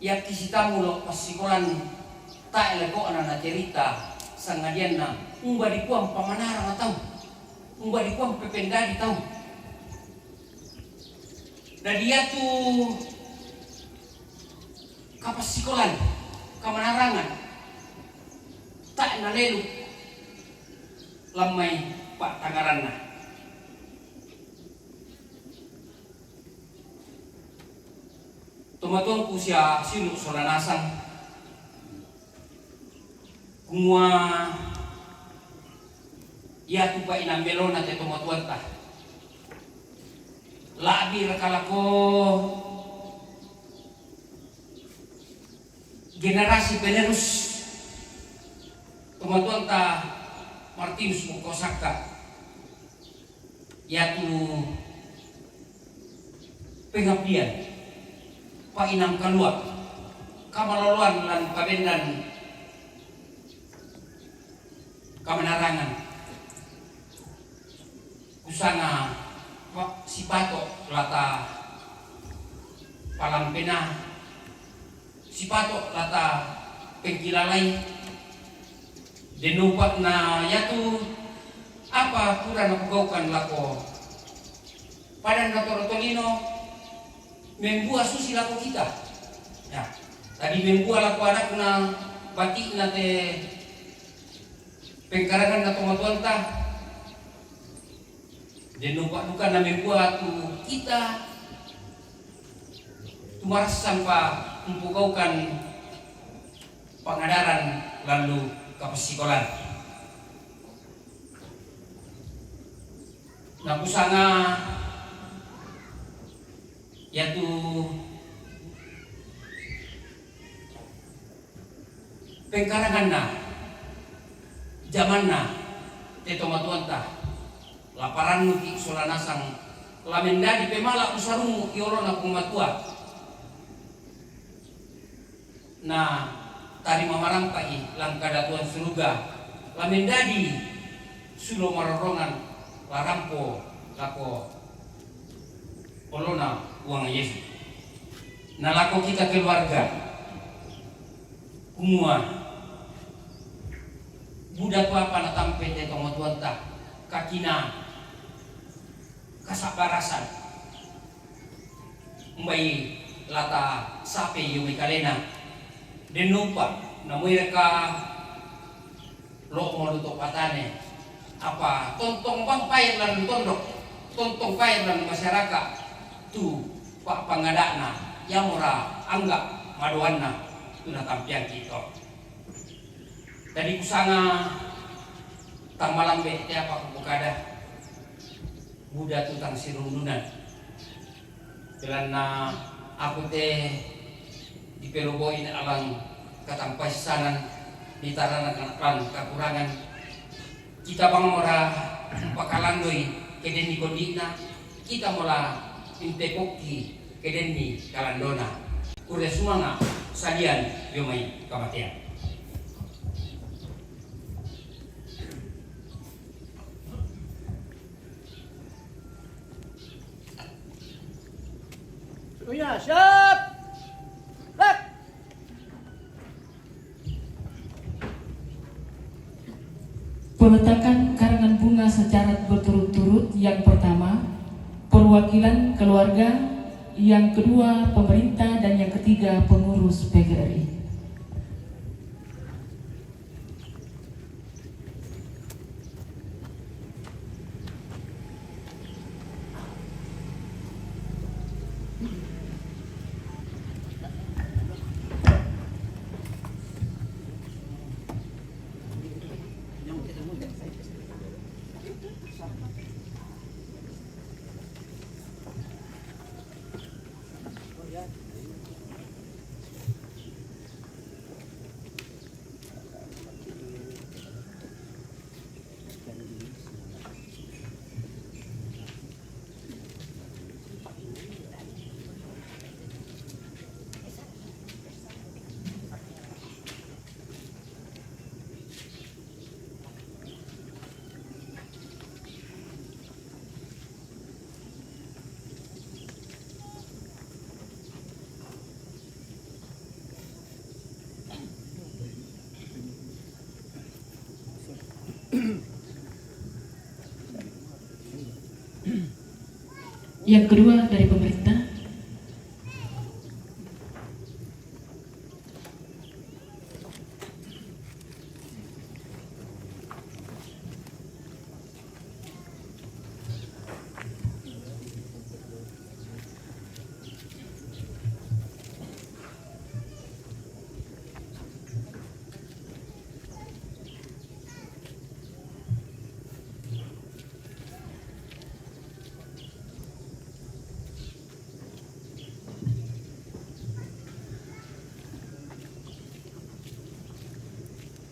Yakki sitamu lo passikolan tae leko'na na cerita sangadianna umba dikuang pamanarang tau, umba dikuang pependadi tau. Dadi yatu kapassikolan, kamanarangan, tae nalelu lammai pa'tangaranna. Tomatuangku sia siulu sola nasang, kumua iatu pa inammelona te tomatuanta. La'bi raka lako generasi penerus tomatuanta Martinus Mokko Sakka. Yatu pengabdian, painang kalua, kamaloloan lan pabendan kamanarangan. Kusanga pa, sipato lata palampena, sipato lata pengkilalai. Denupa na yatu apa pura napogaukan lako padan na toro tolino, membua susi lako kita. Ya, tadi membua lako anakna batikna te pengkarangan na tomatuanta. Denupa duka na membua tu kita tumarassan pa umpogaukan pangadaran lalu kapassikolan. Nakusanga yatu pengkaranganna jamanna te tomatuanta, laparannuki sola nasang la mendadi pemala usarummu iolona Puang Matua. Na tarima marampa'i langkada Tuhan suruga, la mendadi sulo marorongan la rampo lako olona Puang Yesus. Na lako kita keluarga, kumua buda tu apa natampe te tomatuanta, kakina, kasabarasan. Umbai lata sape io mai kalena. Denupa namoi raka lo moluto patane. Apa tontong bang pae lan tondok, tontong pae lan masyarakat tu pa pangadana yamora angga madoanna tu natampiangki to. Tadi kusanga tang malambe te apa kupokada. Buda tu tang sirundunan. Belanna aku te dipeloboin alang katampaissanan, ditaranakan alang kakurangan. Kita bang mora pakalandoi kedenni kondi'na, kita mola impekokki kedenni kalandona. Kure sumanga salian dio mai kamatean. Semuanya siap. Gerak. Peletakan karangan bunga secara berturut-turut, yang pertama perwakilan keluarga, yang kedua pemerintah, dan yang ketiga pengurus P G R I. Yang kedua dari pemerintah.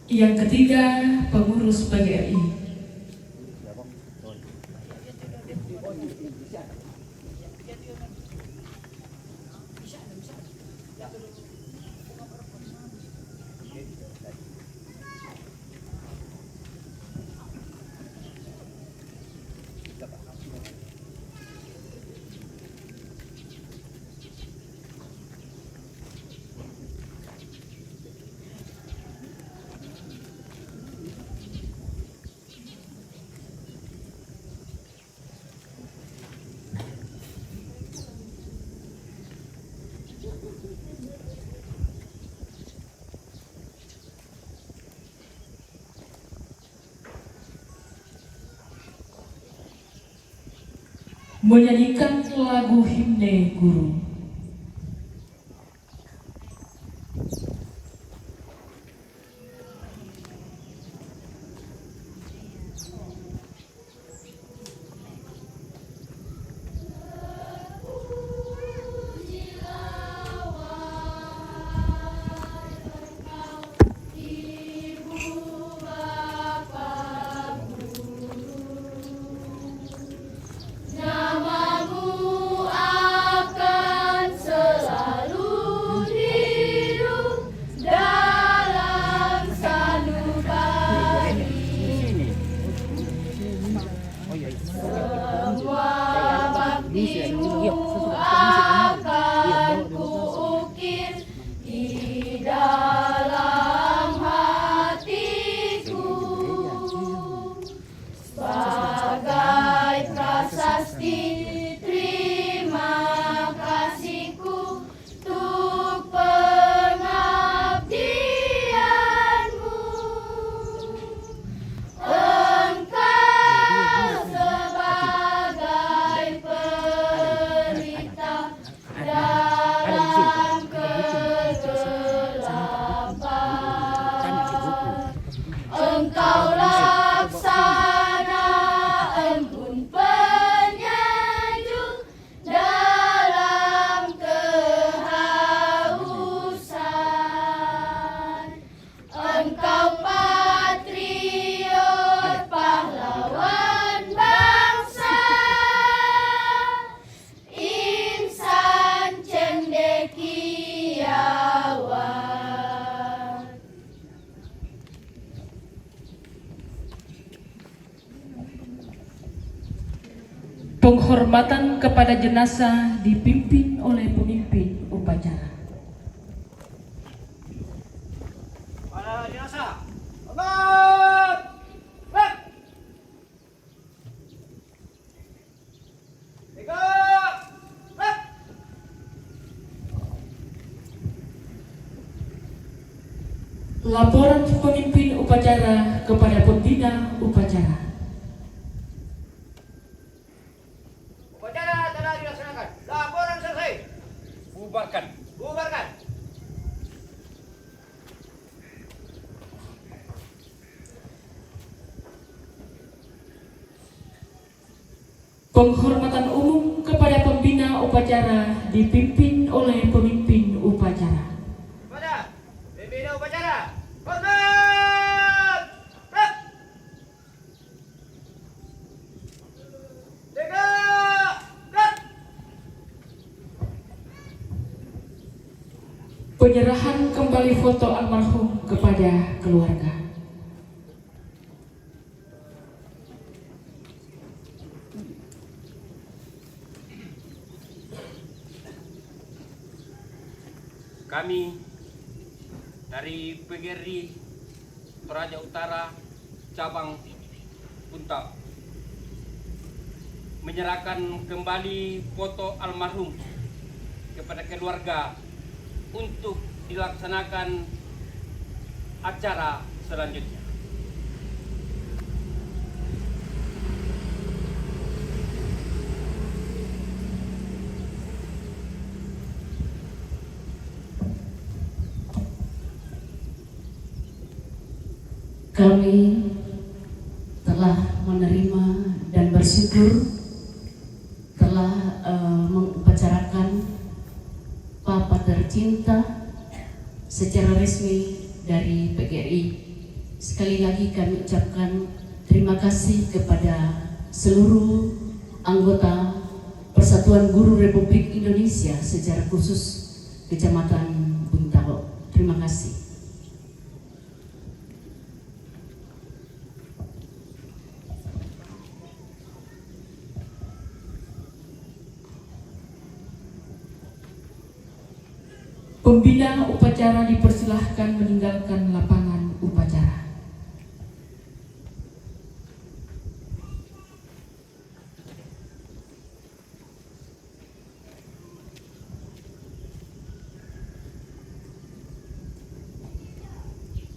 Yang ketiga, pengurus P G R I. Menyanyikan lagu himne guru. Penghormatan kepada jenazah dipimpin oleh pemimpin upacara. Para jenazah, hormat! Tegak! Laporan pemimpin upacara kepada pembina upacara. Upacara telah dilaksanakan. Laporan selesai. Bubarkan. Bubarkan. Penghormatan umum kepada pembina upacara dipimpin oleh pemimpin upacara. Kepada pembina upacara, hormat! Rap! Tegak! Rap! Penyerahan kembali foto almarhum kepada keluarga. Kami dari P G R I Toraja Utara, cabang Bunta, menyerahkan kembali foto almarhum kepada keluarga untuk dilaksanakan acara selanjutnya. Kami telah menerima dan bersyukur telah, eh, mengupacarakan Papa tercinta secara resmi dari P G R I. Sekali lagi kami ucapkan terima kasih kepada seluruh anggota Persatuan Guru Republik Indonesia, secara khusus Kecamatan Buntao. Terima kasih. Pembina upacara dipersilahkan meninggalkan lapangan upacara.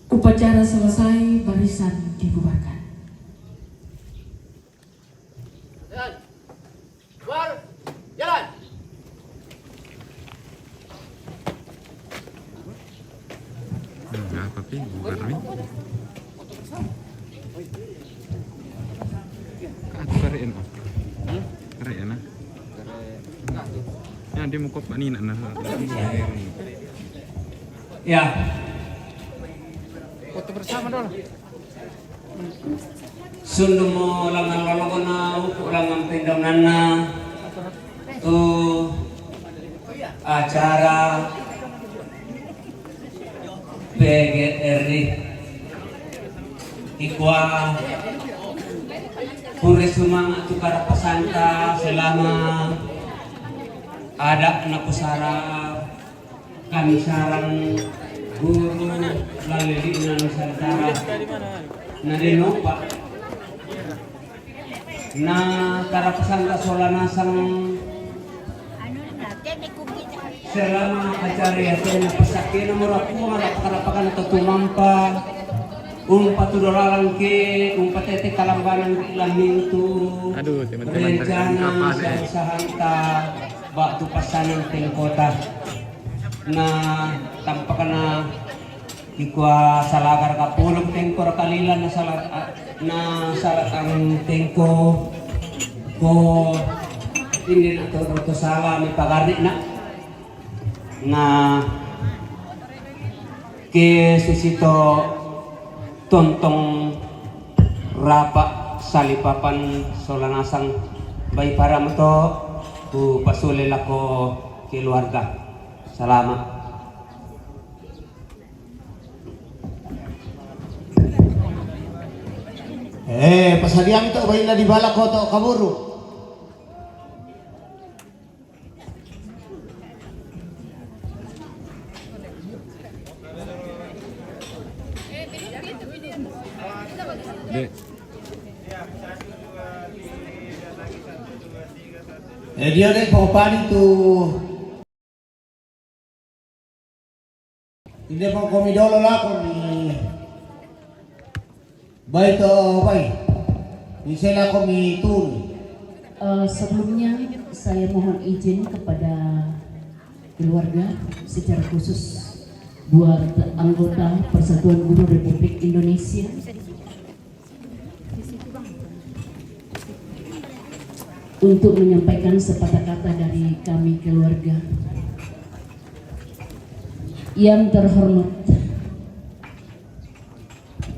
Upacara selesai, barisan dibubarkan. Jalan. Keluar. Jalan. Hmm, apa pi? Bubar pi. Ka atu kare en, oh. Hmm? Kare en, ah. Kare en. Ya, dia mau kop ani nak, nah. Ya. Foto bersama dulu. Sundumo langan lolokonna, upu langan pendaunanna tu acara P G R I. Ikua pure sumanga' tu karapasanta selama ada' na pusara kami sarang guru lalili'na Nusantara. Na denopa na karapasanta sola nasang selama acara iate na passakkena mora Puang, rapaka-rapakana to tumampa, umpatudu lalangki, umpatete kalambanangki lan mintu. Aduh, teman-teman dari rencana Tangkapan, eh. Usaha-usahanta ba'tu passanang tengkota. Na tampakna ikua salagaraka polo tengko raka lila na sala-, na salatang tengko ko inde na to, to sala mi pagarri'na. Na ke susito tontong rapa' salipapan sola nasang bai parama to ku pasule lako keluarga. Salama. Eh, pasadiang to bainna di bala koto kaburu. Eh, dia dek pangopani tu. Inde pang komi dolo lako mi bai to bai. Mi se lako mi tunu. Eh, sebelumnya saya mohon izin kepada keluarga, secara khusus buat anggota Persatuan Guru Republik Indonesia, untuk menyampaikan sepatah kata dari kami keluarga. Yang terhormat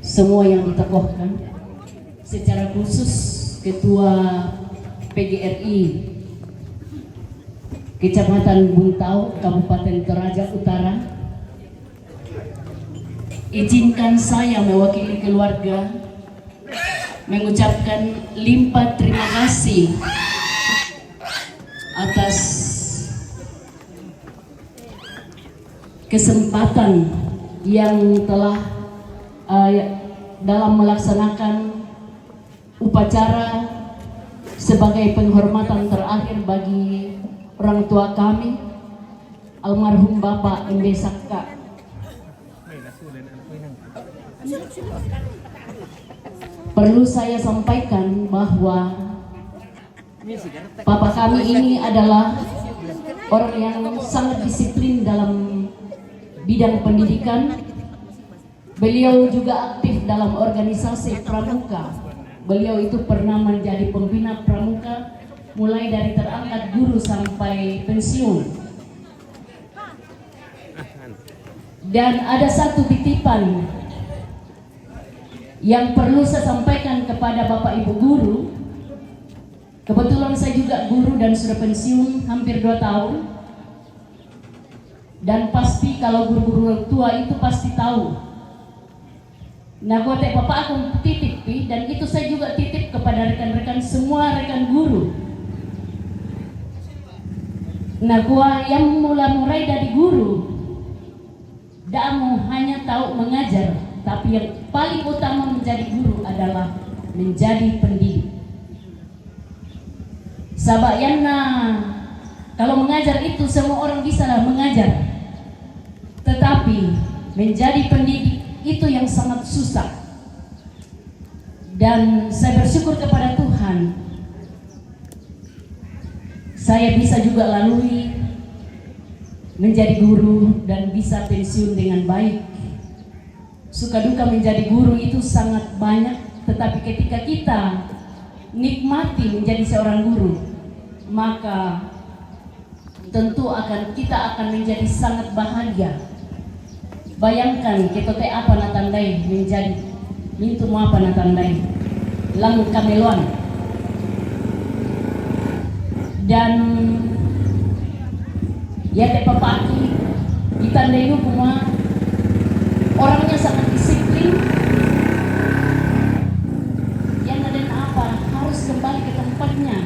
semua yang ditokohkan, secara khusus Ketua P G R I Kecamatan Buntau, Kabupaten Toraja Utara, izinkan saya mewakili keluarga mengucapkan limpah terima kasih atas kesempatan yang telah, eh, dalam melaksanakan upacara sebagai penghormatan terakhir bagi orang tua kami, almarhum Bapak Ende Sakka. Perlu saya sampaikan bahwa Papa kami ini adalah orang yang sangat disiplin dalam bidang pendidikan. Beliau juga aktif dalam organisasi pramuka. Beliau itu pernah menjadi pembina pramuka, mulai dari terangkat guru sampai pensiun. Dan ada satu titipan yang perlu saya sampaikan kepada Bapak Ibu guru. Kebetulan saya juga guru dan sudah pensiun hampir dua tahun. Dan pasti kalau guru-guru tua itu pasti tahu. Nah, kuate papa aku titip pi, dan itu saya juga titip kepada rekan-rekan semua rekan guru. Nah, kua yang mula murai dari guru, damu hanya tahu mengajar, tapi yang paling utama menjadi guru adalah menjadi pendidik. Sabab yang na, kalau mengajar itu semua orang bisalah mengajar, tetapi menjadi pendidik itu yang sangat susah. Dan saya bersyukur kepada Tuhan, saya bisa juga lalui menjadi guru dan bisa pensiun dengan baik. Suka duka menjadi guru itu sangat banyak, tetapi ketika kita nikmati menjadi seorang guru, maka tentu akan, kita akan menjadi sangat bahagia. Bayangkan, ketote apa na tandai menjadi, mintu mo apa na tandai, lang kameloan. Dan ya, te papaki, itandai nu kuma orangnya sangat disiplin. Yang ada apa, harus kembali ke tempatnya,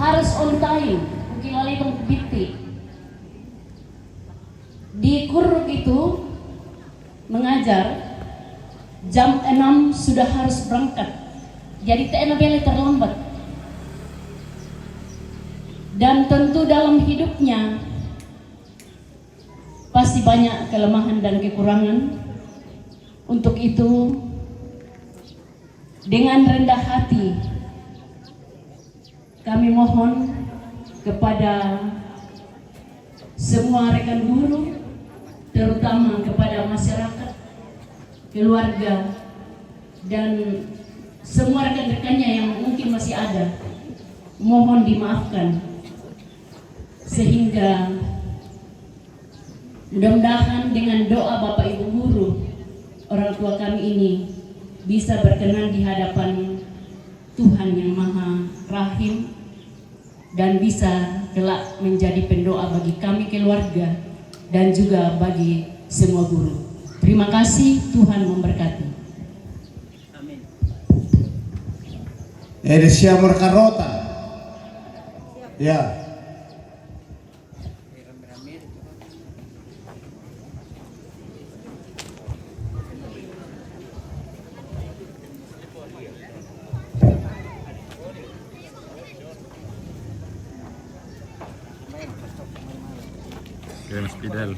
harus on time. Mungkin lalai tong bitti. Di Kuruk itu mengajar, jam enam sudah harus berangkat. Jadi, te ena bele terlambat. Dan tentu dalam hidupnya pasti banyak kelemahan dan kekurangan. Untuk itu, dengan rendah hati, kami mohon kepada semua rekan guru, terutama kepada masyarakat, keluarga, dan semua rekan-rekannya yang mungkin masih ada, mohon dimaafkan, sehingga mudah-mudahan dengan doa Bapak Ibu guru, orang tua kami ini bisa berkenan di hadapan Tuhan yang Maha Rahim dan bisa kelak menjadi pendoa bagi kami keluarga dan juga bagi semua guru. Terima kasih, Tuhan memberkati. Amin. Ede sia merkarota. Ya. Mas Fidel.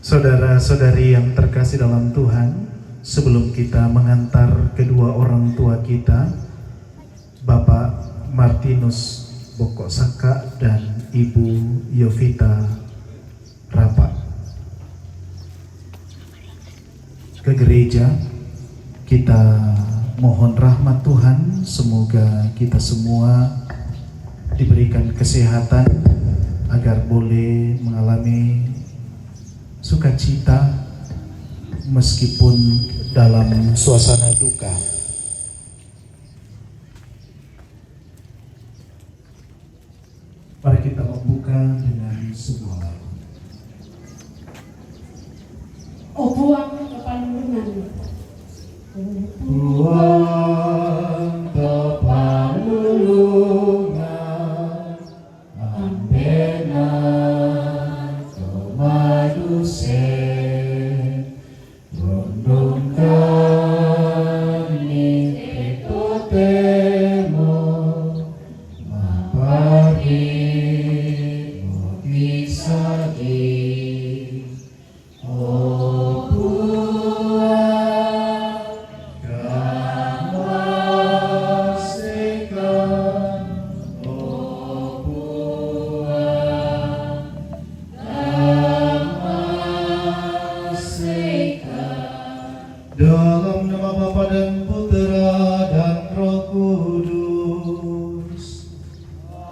Saudara-saudari yang terkasih dalam Tuhan, sebelum kita mengantar kedua orang tua kita, Bapak Martinus Bokok Saka dan Ibu Yovita Rapa, ke gereja, kita mohon rahmat Tuhan, semoga kita semua diberikan kesehatan agar boleh mengalami sukacita meskipun dalam suasana duka. Mari kita membuka dengan sebuah lagu. O Puang, Panulungan. O Puang, Panulungan, ambena Ko madusen, rondong kami te totemo mapari mo kisadi. O Puang, kamasekan, O Puang, kamasekan. Dalam nama Bapa dan Putera dan Roh Kudus.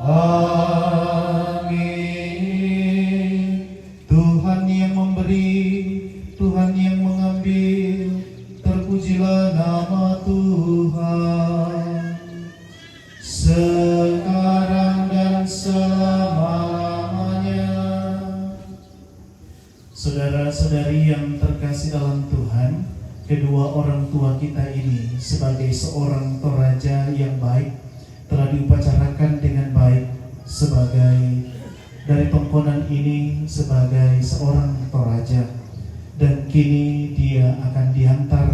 Amin. Tuhan yang memberi, Tuhan yang mengambil, terpujilah nama Tuhan. Sekarang dan selama-lamanya. Saudara-saudari yang terkasih dalam Tuhan, kedua orang tua kita ini sebagai seorang toraja yang baik telah diupacarakan dengan baik sebagai dari Tongkonan ini sebagai seorang toraja, dan kini dia akan diantar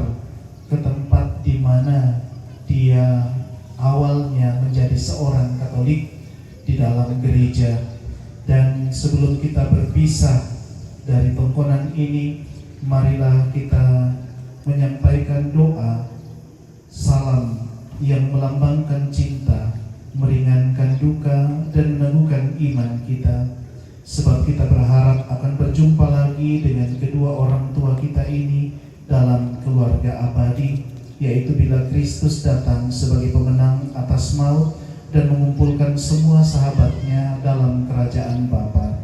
ke tempat di mana dia awalnya menjadi seorang Katolik di dalam gereja. Dan sebelum kita berpisah dari Tongkonan ini, marilah kita menyampaikan doa salam yang melambangkan cinta, meringankan duka, dan meneguhkan iman kita. Sebab kita berharap akan berjumpa lagi dengan kedua orang tua kita ini dalam keluarga abadi, yaitu bila Kristus datang sebagai pemenang atas maut dan mengumpulkan semua sahabatnya dalam kerajaan Bapa.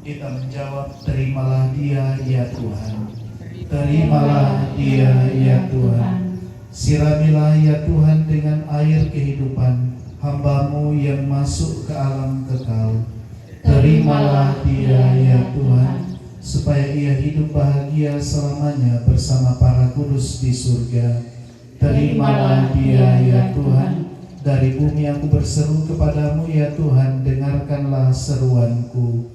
Kita menjawab, "Terimalah dia, ya Tuhan. Terimalah dia, ya Tuhan. Siramilah, ya Tuhan, dengan air kehidupan hamba-Mu yang masuk ke alam kekal. Terimalah dia, ya Tuhan, supaya ia hidup bahagia selamanya bersama para kudus di surga. Terimalah dia, ya Tuhan. Dari bumi aku berseru kepada-Mu, ya Tuhan, dengarkanlah seruanku.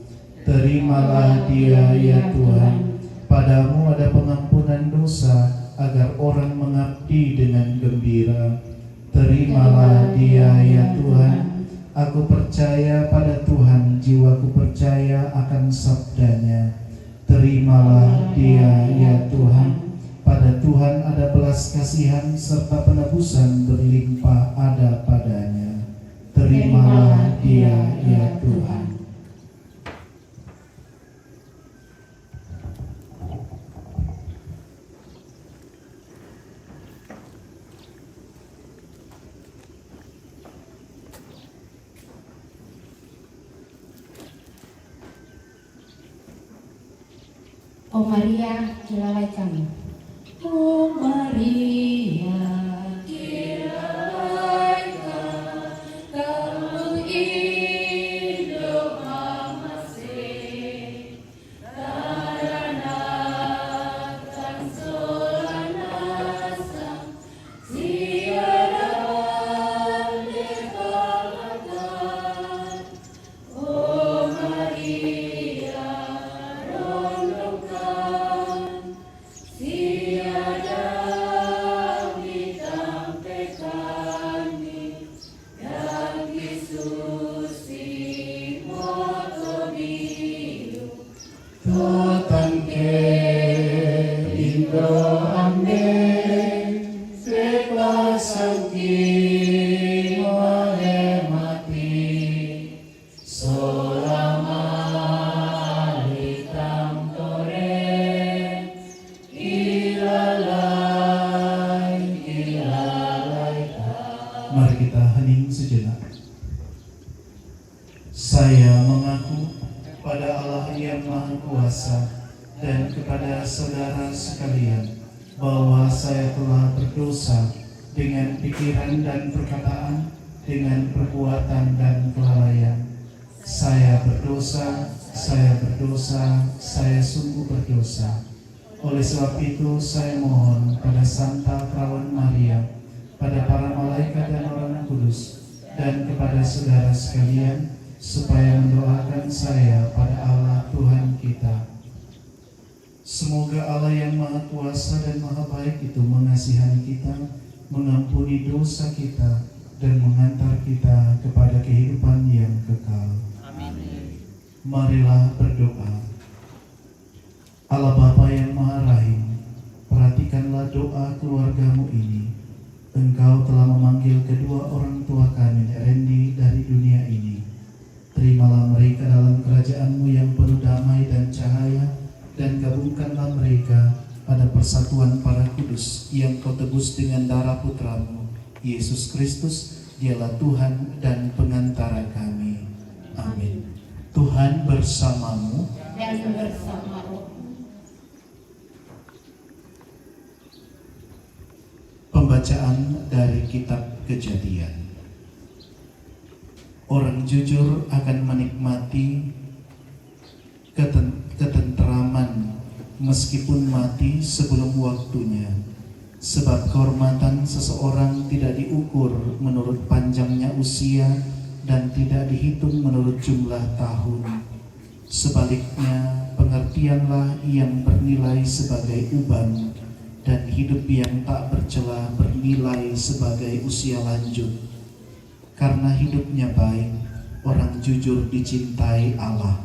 Terimalah dia, ya Tuhan. Pada-Mu ada pengampunan dosa, agar orang mengabdi dengan gembira. Terimalah dia, ya Tuhan. Aku percaya pada Tuhan, jiwaku percaya akan sabdanya. Terimalah dia, ya Tuhan. Pada Tuhan ada belas kasihan serta penebusan berlimpah ada padanya. Terimalah dia, ya Tuhan. O Maria, ilalai kami. O Maria, ilalai kami. Mari kita hening sejenak. Saya mengaku pada Allah yang Maha Kuasa dan kepada saudara sekalian, bahwa saya telah berdosa dengan pikiran dan perkataan, dengan perbuatan dan kelalaian. Saya berdosa, saya berdosa, saya sungguh berdosa. Oleh sebab itu, saya mohon pada Santa Perawan Maria, pada para malaikat dan orang kudus, dan kepada saudara sekalian, supaya mendoakan saya pada Allah Tuhan kita. Semoga Allah yang Maha Kuasa dan Maha Baik itu mengasihani kita, mengampuni dosa kita, dan mengantar kita kepada kehidupan yang kekal. Amin. Marilah berdoa. Allah Bapa yang Maha Rahim, perhatikanlah doa keluarga-Mu ini. Engkau telah memanggil kedua orang tua kami, Nek Rendi, dari dunia ini. Terimalah mereka dalam kerajaan-Mu yang penuh damai dan cahaya, dan gabungkanlah mereka pada persatuan para kudus yang Kau tebus dengan darah Putra-Mu, Yesus Kristus. Dialah Tuhan dan pengantara kami. Amin. Tuhan bersamamu. Dan bersama rohmu. Pembacaan dari kitab Kejadian. Orang jujur akan menikmati keten-, ketenteraman meskipun mati sebelum waktunya, sebab kehormatan seseorang tidak diukur menurut panjangnya usia dan tidak dihitung menurut jumlah tahun. Sebaliknya, pengertianlah yang bernilai sebagai uban, dan hidup yang tak bercela bernilai sebagai usia lanjut. Karena hidupnya baik, orang jujur dicintai Allah.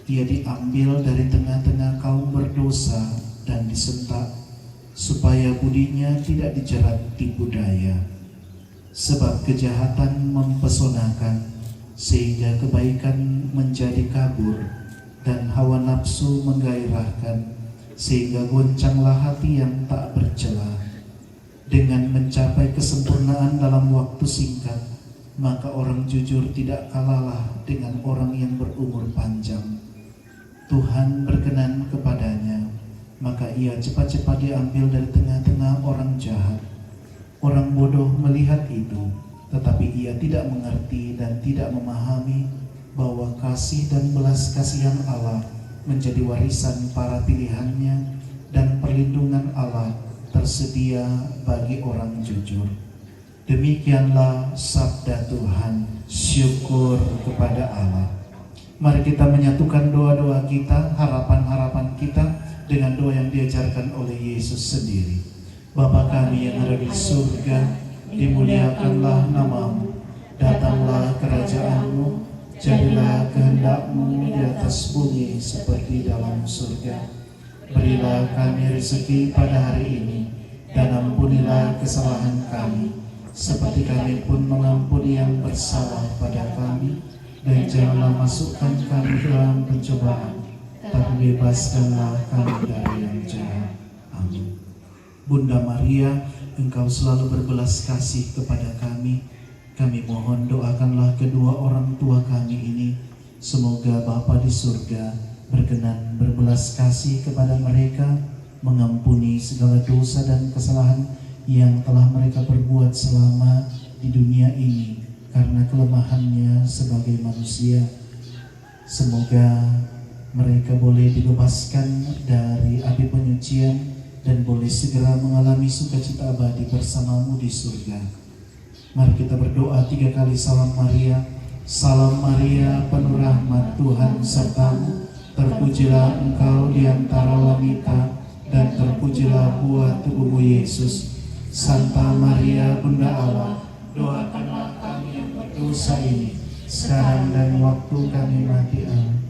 Ia diambil dari tengah-tengah kaum berdosa dan disentak, supaya budinya tidak dijerat tipu daya. Sebab kejahatan mempesonakan, sehingga kebaikan menjadi kabur dan hawa nafsu menggairahkan, sehingga goncanglah hati yang tak bercela. Dengan mencapai kesempurnaan dalam waktu singkat, maka orang jujur tidak kalahlah dengan orang yang berumur panjang. Tuhan berkenan kepadanya, maka ia cepat-cepat diambil dari tengah-tengah orang jahat. Orang bodoh melihat itu, tetapi ia tidak mengerti dan tidak memahami bahwa kasih dan belas kasihan Allah menjadi warisan para pilihannya, dan perlindungan Allah tersedia bagi orang jujur. Demikianlah sabda Tuhan. Syukur kepada Allah. Mari kita menyatukan doa-doa kita, harapan-harapan kita dengan doa yang diajarkan oleh Yesus sendiri. Bapa kami yang ada di surga, dimuliakanlah namamu. Datanglah kerajaanmu, jadilah kehendakmu di atas bumi seperti dalam surga. Berilah kami rezeki pada hari ini, dan ampunilah kesalahan kami, seperti kami pun mengampuni yang bersalah pada kami. Dan janganlah masukkan kami ke dalam pencobaan, tapi bebaskanlah kami dari yang jahat. Amin. Bunda Maria, Engkau selalu berbelas kasih kepada kami. Kami mohon, doakanlah kedua orang tua kami ini. Semoga Bapa di surga berkenan berbelas kasih kepada mereka, mengampuni segala dosa dan kesalahan yang telah mereka perbuat selama di dunia ini karena kelemahannya sebagai manusia. Semoga mereka boleh dibebaskan dari api penyucian dan boleh segera mengalami sukacita abadi bersamamu di surga. Mari kita berdoa tiga kali Salam Maria. Salam Maria, penuh rahmat, Tuhan sertamu. Terpujilah engkau di antara wanita, dan terpujilah buah tubuhmu, Yesus. Santa Maria, Bunda Allah, doakanlah kami yang berdosa ini, sekarang dan waktu kami mati. Amin.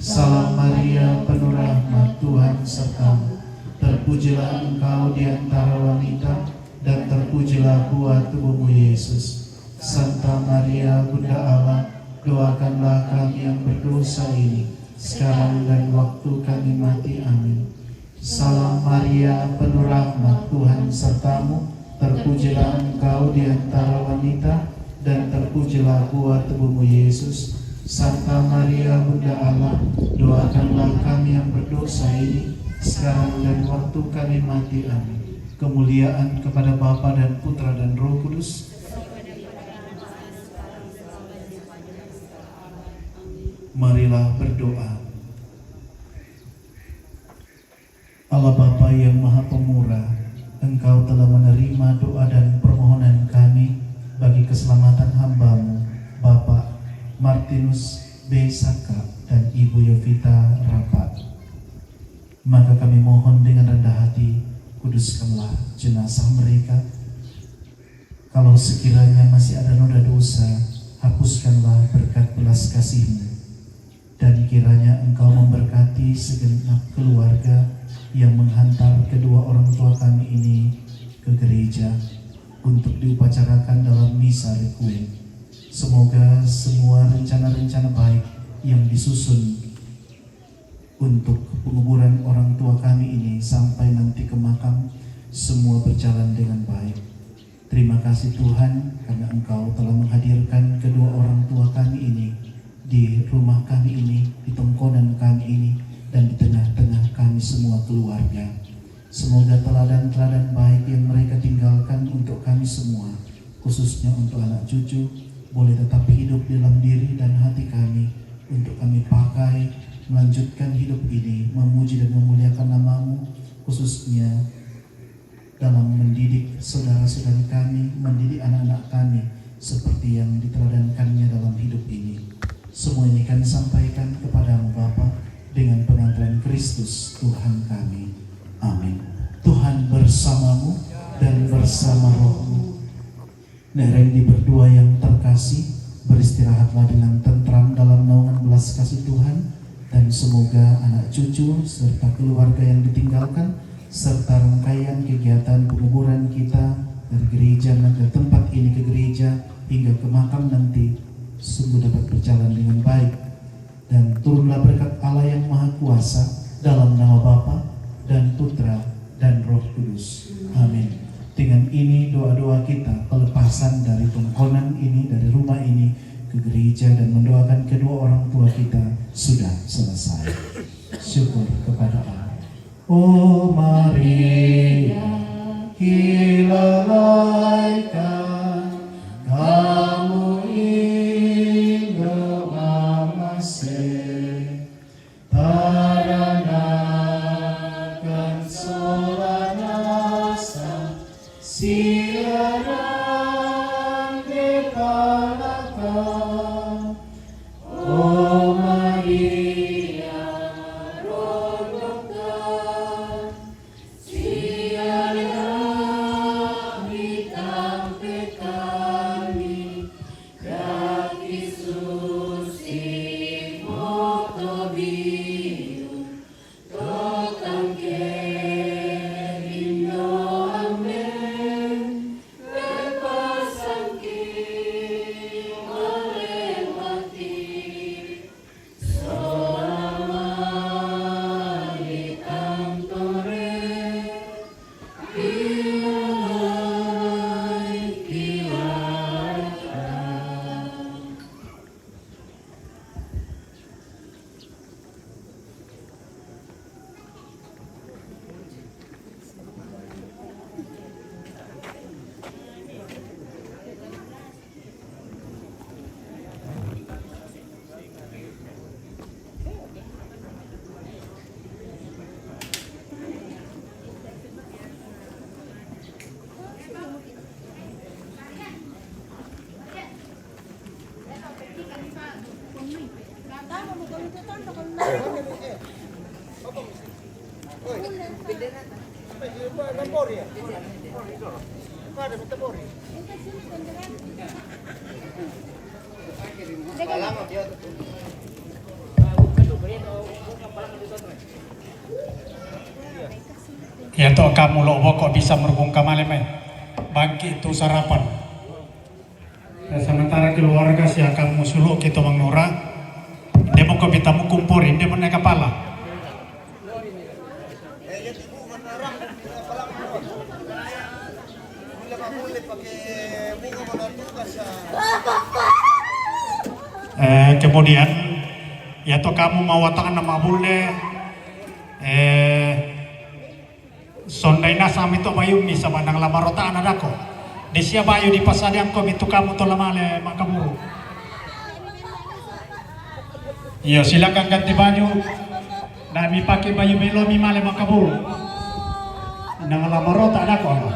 Salam Maria, penuh rahmat, Tuhan sertamu. Terpujilah engkau di antara wanita, dan terpujilah buah tubuhmu, Yesus. Santa Maria, Bunda Allah, doakanlah kami yang berdosa ini, sekarang dan waktu kami mati. Amin. Salam Maria, penuh rahmat, Tuhan sertamu. Terpujilah engkau di antara wanita, dan terpujilah buah tubuhmu, Yesus. Santa Maria, Bunda Allah, doakanlah kami yang berdosa ini, sekarang dan waktu kami mati. Amin. Kemuliaan kepada Bapa dan Putra dan Roh Kudus. Marilah berdoa. Allah Bapa yang Maha Pemurah, Engkau telah menerima doa dan permohonan kami bagi keselamatan hamba-Mu, Bapak Martinus B Saka dan Ibu Yovita Rapat. Maka kami mohon dengan rendah hati, kuduskanlah jenazah mereka. Kalau sekiranya masih ada noda dosa, hapuskanlah berkat belas kasih-Mu. Dan kiranya Engkau memberkati segenap keluarga yang menghantar kedua orang tua kami ini ke gereja untuk diupacarakan dalam misa requiem. Semoga semua rencana-rencana baik yang disusun untuk penguburan orang tua kami ini sampai nanti ke makam, semua berjalan dengan baik. Terima kasih Tuhan, karena Engkau telah menghadirkan kedua orang tua kami ini di rumah kami ini, di tongkonan kami ini, dan di tengah-tengah kami semua keluarga. Semoga teladan-teladan baik yang mereka tinggalkan untuk kami semua, khususnya untuk anak cucu, boleh tetap hidup dalam diri dan hati kami, untuk kami pakai melanjutkan hidup ini, memuji dan memuliakan nama-Mu, khususnya dalam mendidik saudara-saudari kami, mendidik anak-anak kami, seperti yang diteladankannya dalam hidup ini. Semua ini kami sampaikan kepada-Mu, Bapa, dengan pengantaran Kristus, Tuhan kami. Amin. Tuhan bersamamu dan bersama rohmu. Nek Rendi berdua yang terkasih, beristirahatlah dengan tentram dalam naungan belas kasih Tuhan, dan semoga anak cucu serta keluarga yang ditinggalkan, serta rangkaian kegiatan penguburan kita dari gereja, dari tempat ini ke gereja, hingga ke makam nanti, sungguh dapat Doa-doa kita pelepasan dari tongkonan ini, dari rumah ini ke gereja dan mendoakan kedua orang tua kita sudah selesai. Syukur kepada Allah. O Maria, kilalaikan kamu Indo Mamase, taranakan sola nasa siaran de palaka. O Maria, rondokan siaran de tampe kami, Iya to, kamu lo boko bisa merbungka male mai. Bangki tu sarapan. Ya, sementara keluarga sia kamu sulu kita mangura. Dia mau ko bita mukumpori, dia mau naik kapala. Eh, kemudian, ya to kamu mau watakan nama bule, eh, sondai nasa mi to bayu mi sabandang lama rota ana dako. Di sia bayu di pasadian ko mi tu kamu to lamale makaburu. Iyo, silakan ganti baju. Nami pake baju melo mi male makaburu. Nang lama rota dako ama.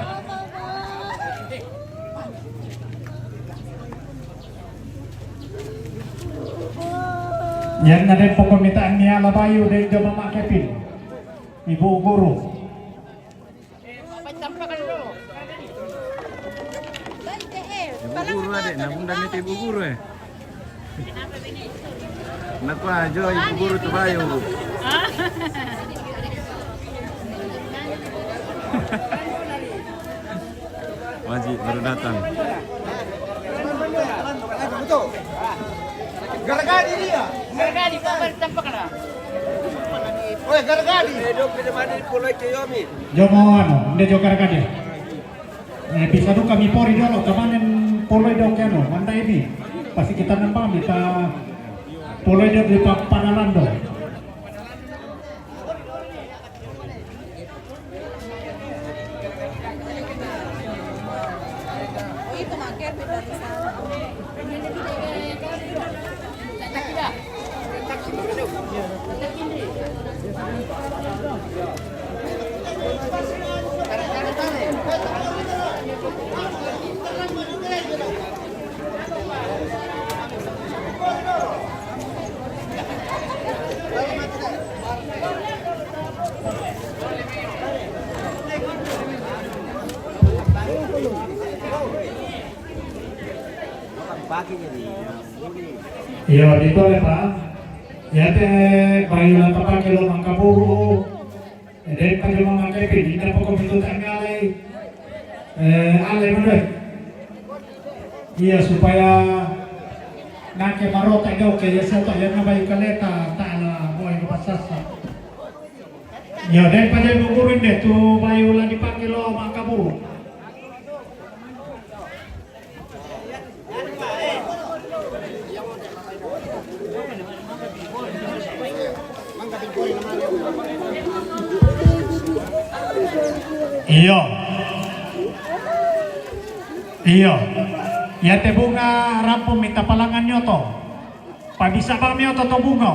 Yan na den poko mitaan ni ala bayu den jo mama kepin. Ibu guru. Ibu guru ade, nabunda nete ibu guru eh. Nakua jo ibu guru tu bayu. Waji baru datang. Garagadi dia. Garagadi, kabar tampakna. Oi, garagadi. Edo pide mani pulai ke yomi. Jo mau anu, nde jo garagadi. Eh, bisa duka mi pori dolo, kamanen poloi do kiano, mandai mi. Pasti kita nambah mi ta poloi do di pa-, panalan do. Iyo, dito le, Pak. Iya te, bayu la tapake lo mangkaburu. Ede pa jo mama kepi, ina poko mitu tangale. Eh, ale mende. Iya, supaya nake marota joke, ya sota ya na bayu kaleta, tala boy basasa. Ya, den pa jo guru inde tu bayu la dipake lo mangkaburu. Iyo. Iyo. Yate bunga rampo mita palangan nyoto. Pabisa bang mioto to bunga.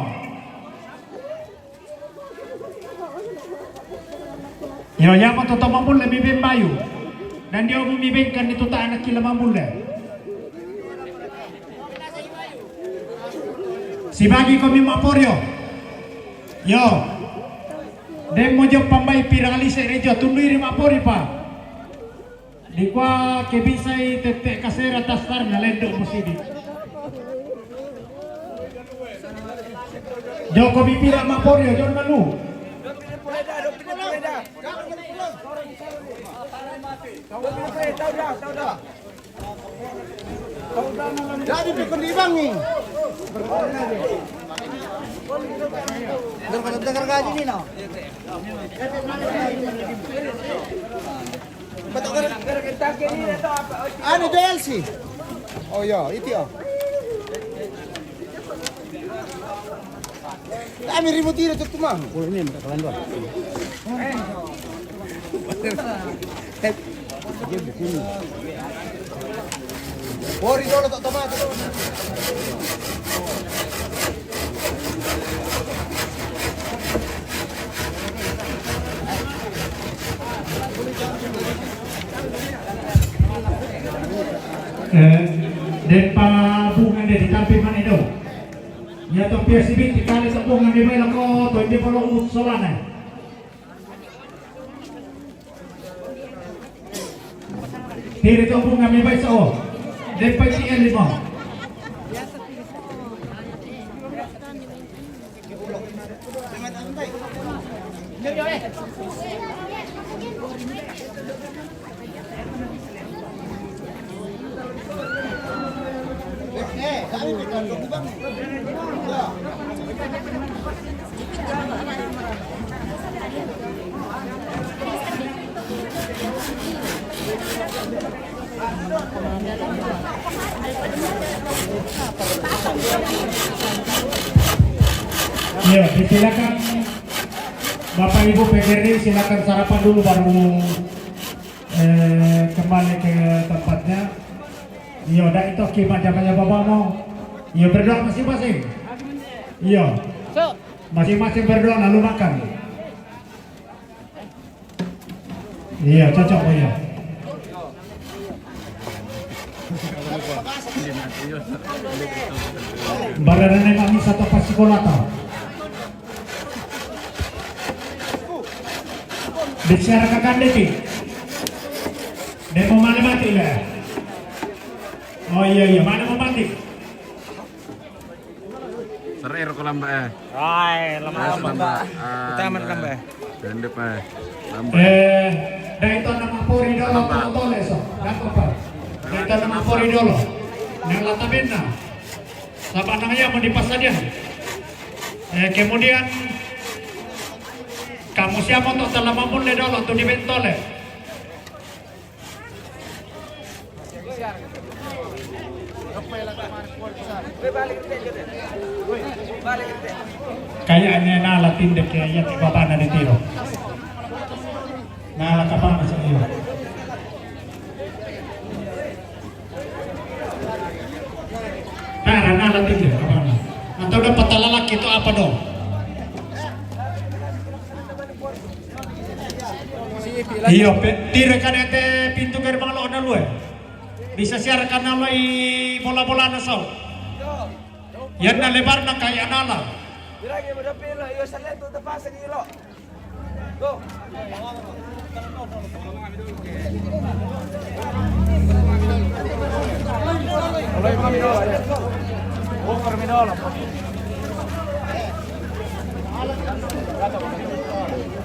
Iyo, yamo to to mamulle mi bembayu. Dan dia mu mi bengkan itu tak anak kila mamulle. Sibagi ko mi maporio. Yo. Demo jo pambai pirang lise rejo tundui ri mapori pa. Dikua ke bisai tette kasera tastar na lendo musidi. Joko bibira mapori jo nalu. Jadi pikun dibangi. Dengar gaji ni no. Anu tu L C. Oh ya, itu ya. Kami ribut ini tu mah. Kalau ini mereka lain dua. Pori dolo tak tomat. Eh, den pa bunga de ditampi mane do. Ya to pia sibiti kale to bunga de bela ko to inde polo ut solana. Tiri to bunga mi bai so. Depai si en lima. Ya, disilakan Bapak Ibu P G R I, silakan sarapan dulu baru eh, kembali ke tempatnya. Iyo, dak itu ki macam-macam bapak mau. Iyo, berdoa masing-masing. Iyo. Masing-masing berdoa lalu makan. Iya, cocok, Pak, iya. Barana ne mami satu pas sekolah tau. Bicara kakande ti. Demo male mati le. Oh iya, iya, mana mau mati? Terakhir ko lamba eh. Ai, lamba, lamba. Utama lamba eh. Dende pa eh. Lamba. Eh, dai to nama pori dolo tole so. Dako pa. Dai to nama pori dolo. Nang lata benna. Saba nang iya mau dipasadian. Eh, kemudian kamu siapa untuk telah mamun le dolo tu di bentole. Kayaknya nala tindek ya, iya, bapana di tiro. Nala kapana sa iyo. Nala, nala tindek kapana. Atau dapat talalaki itu apa dong? Iyo, pe, tire kan ete pintu gerbang lo na lue. Bisa siar kan nalo i bola-bola na sau. Yan na lebar na kaya nala. Biragi mo dapil lo, iyo sa leto, tapasa ni lo. Go.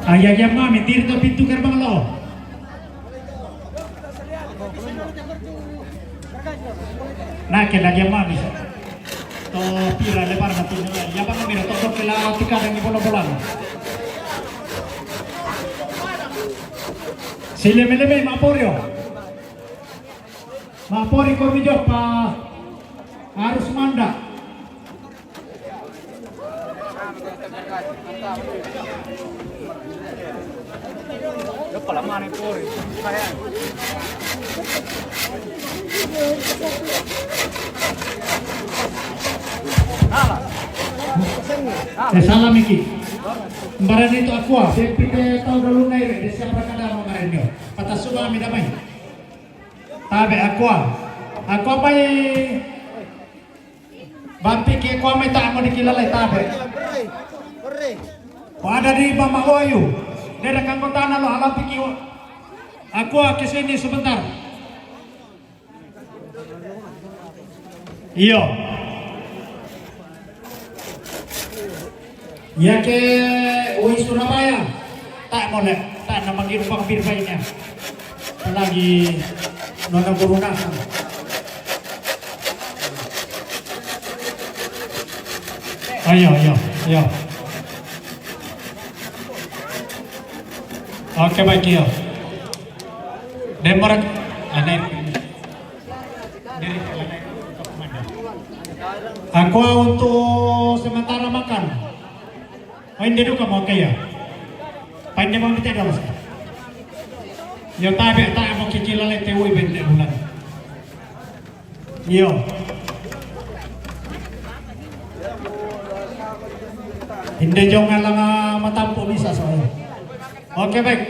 Ayah ya mami, tire to pintu gerbang lo. Nah, ke lagi mami. To pira lebar na tu. Ya bang mira to ke la tika dan bola-bola. Sile mele me maporio. Mapori ko mi jo pa harus manda. Eh, salah miki. Barani tu aku ah, dia pite tahu dulu nai re, dia siapa kada mau ngarenyo. Patasuba mi damai. Tabe aku ah. Aku apa i? Bampi ke kua meta mo dikilalai tabe. Ko ada di Bama Wayu. Dera kangkotana lo alam piki wa. Aku ke sini sebentar. Iyo. Ya ke ui Surabaya. Tak boleh. Tak nama gitu bang birbainnya. Lagi nona guru nasang. Ayo, ayo, ayo. Oke, baik, iyo. Denmark, aneh. Aku untuk sementara makan. Pain dia duka mau kaya. Pain dia mau minta dalam. Yo tabe tak mau kikila le te ui bende bulan. Iyo. Inde jong langa matampu bisa soalnya. Oke, baik.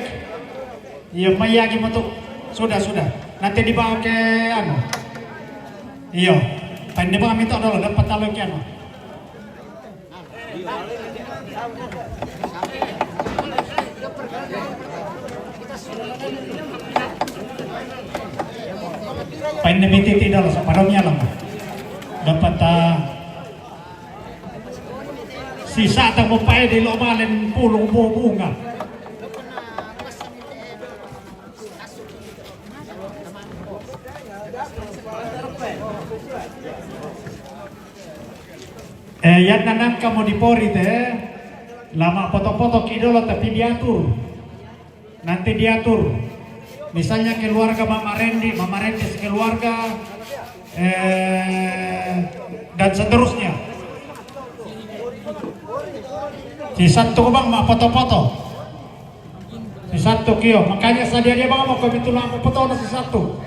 Iyo, mai agi metu. Sudah, sudah. Nanti dibawa ke anu. Iyo. Pain dibawa minta dulu dapat talo ke anu. Pain demi titi dalo sapadong nyalam. Dapat, ah, sisa tamu pae di lo balen pulung bu-, bunga. Eh, yan nanang kamu di pori te, lama foto-foto kidolo tapi diatur. Nanti diatur. Misalnya keluarga Mama Rendi, Mama Rendi sekeluarga, eh, dan seterusnya. Si satu bang ma foto-foto. Si satu kio, makanya sadia dia bang mau kami tulang foto si satu.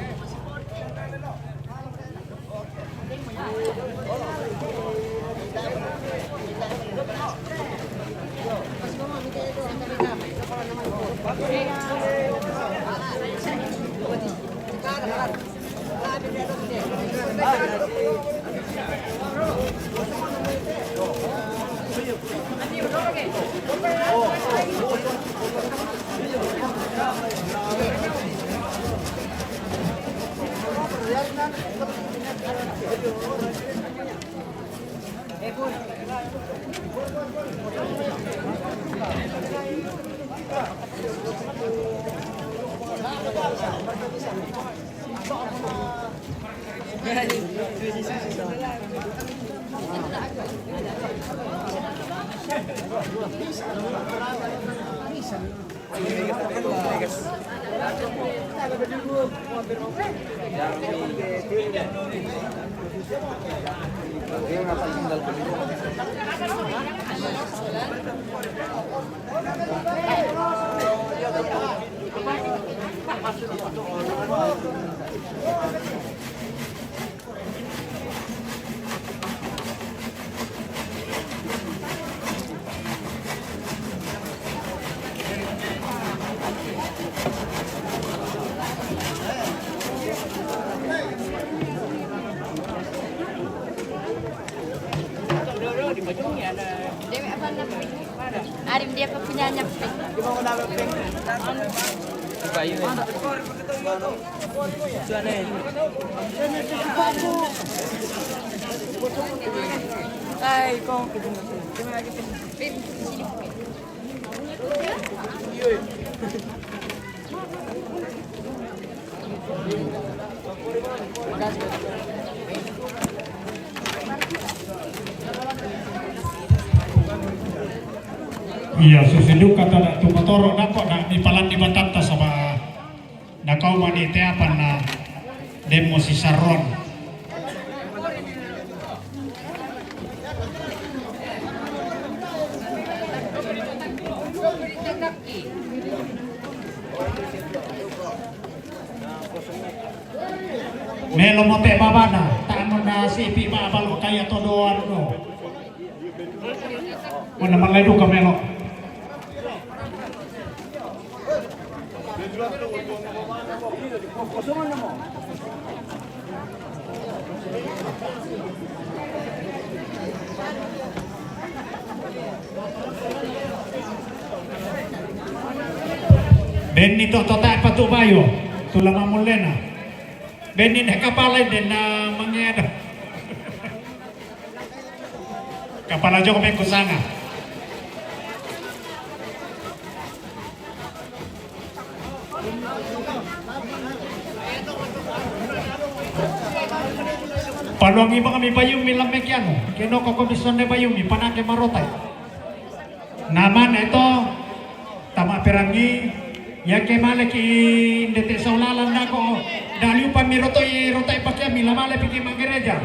Arim dia apa punyanya? Iya, susi duka tada tu motoro nako na di palan di batanta sama. Nakau mani te apa na demo si Saron. Melo mo te babana, tangon na sipi baba lo kaya todoan lo. Mo na malai duka melo. Benni to, to tae patu bayo, tu lama mulena. Benni ne kapala inde na mangeda. Kapala joko me kusanga. Paluang iba kami Bayumi lamme kianu. Keno ko komisionde Bayumi, panake marotai. Namane to, tama perangi, ya ke male ki inde te saulalan dako, daliu pami rotoi, rotai pakiami la male piki ma gereja.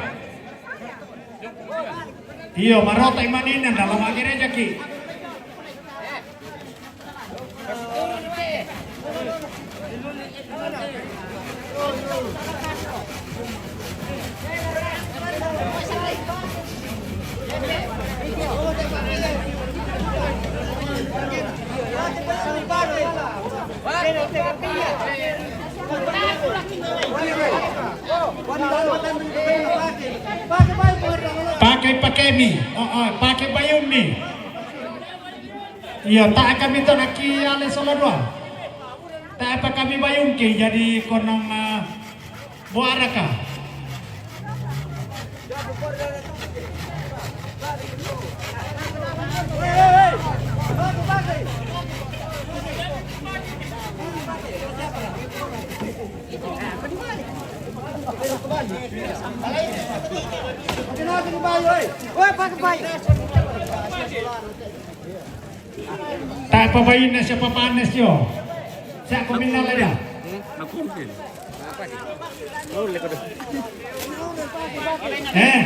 Iyo, marotai manina dalam gereja ki. Pake, pake mi. Oh, oh, pake Bayumi. Iyo, tae kami to naki ale solo dua. Tae pa kami Bayumi ki jadi konong, eh, buaraka. Tae pa Bayumi, siapa panes yo. Sa kuminal aja. Eh,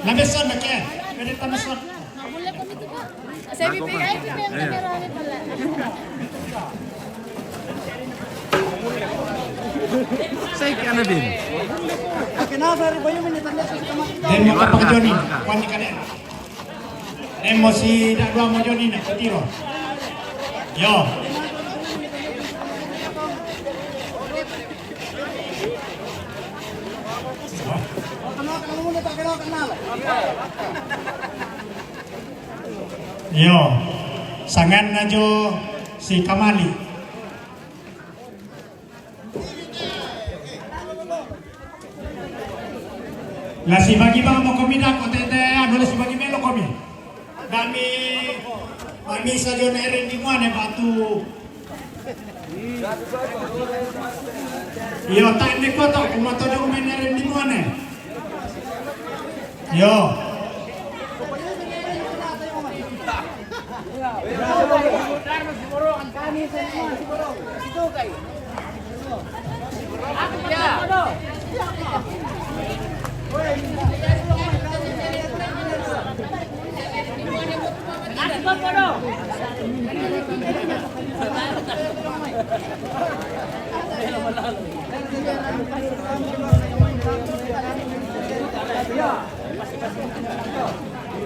na meson na ke. Pwede ta meson. Saya B P I, B P M kamera ni pala. Saya ke ana bin. Demo kapang Joni, kwani kane. Demo si dak dua mo Joni na kutiro. Yo. Yo, sangan najo si Kamali. La si bagi bang mo komi dako tete, anu la si bagi melo komi. Dami, mami sajo nere di muane batu. Iyo, tak ni ko tak, kuma todo menere di muane. Iyo.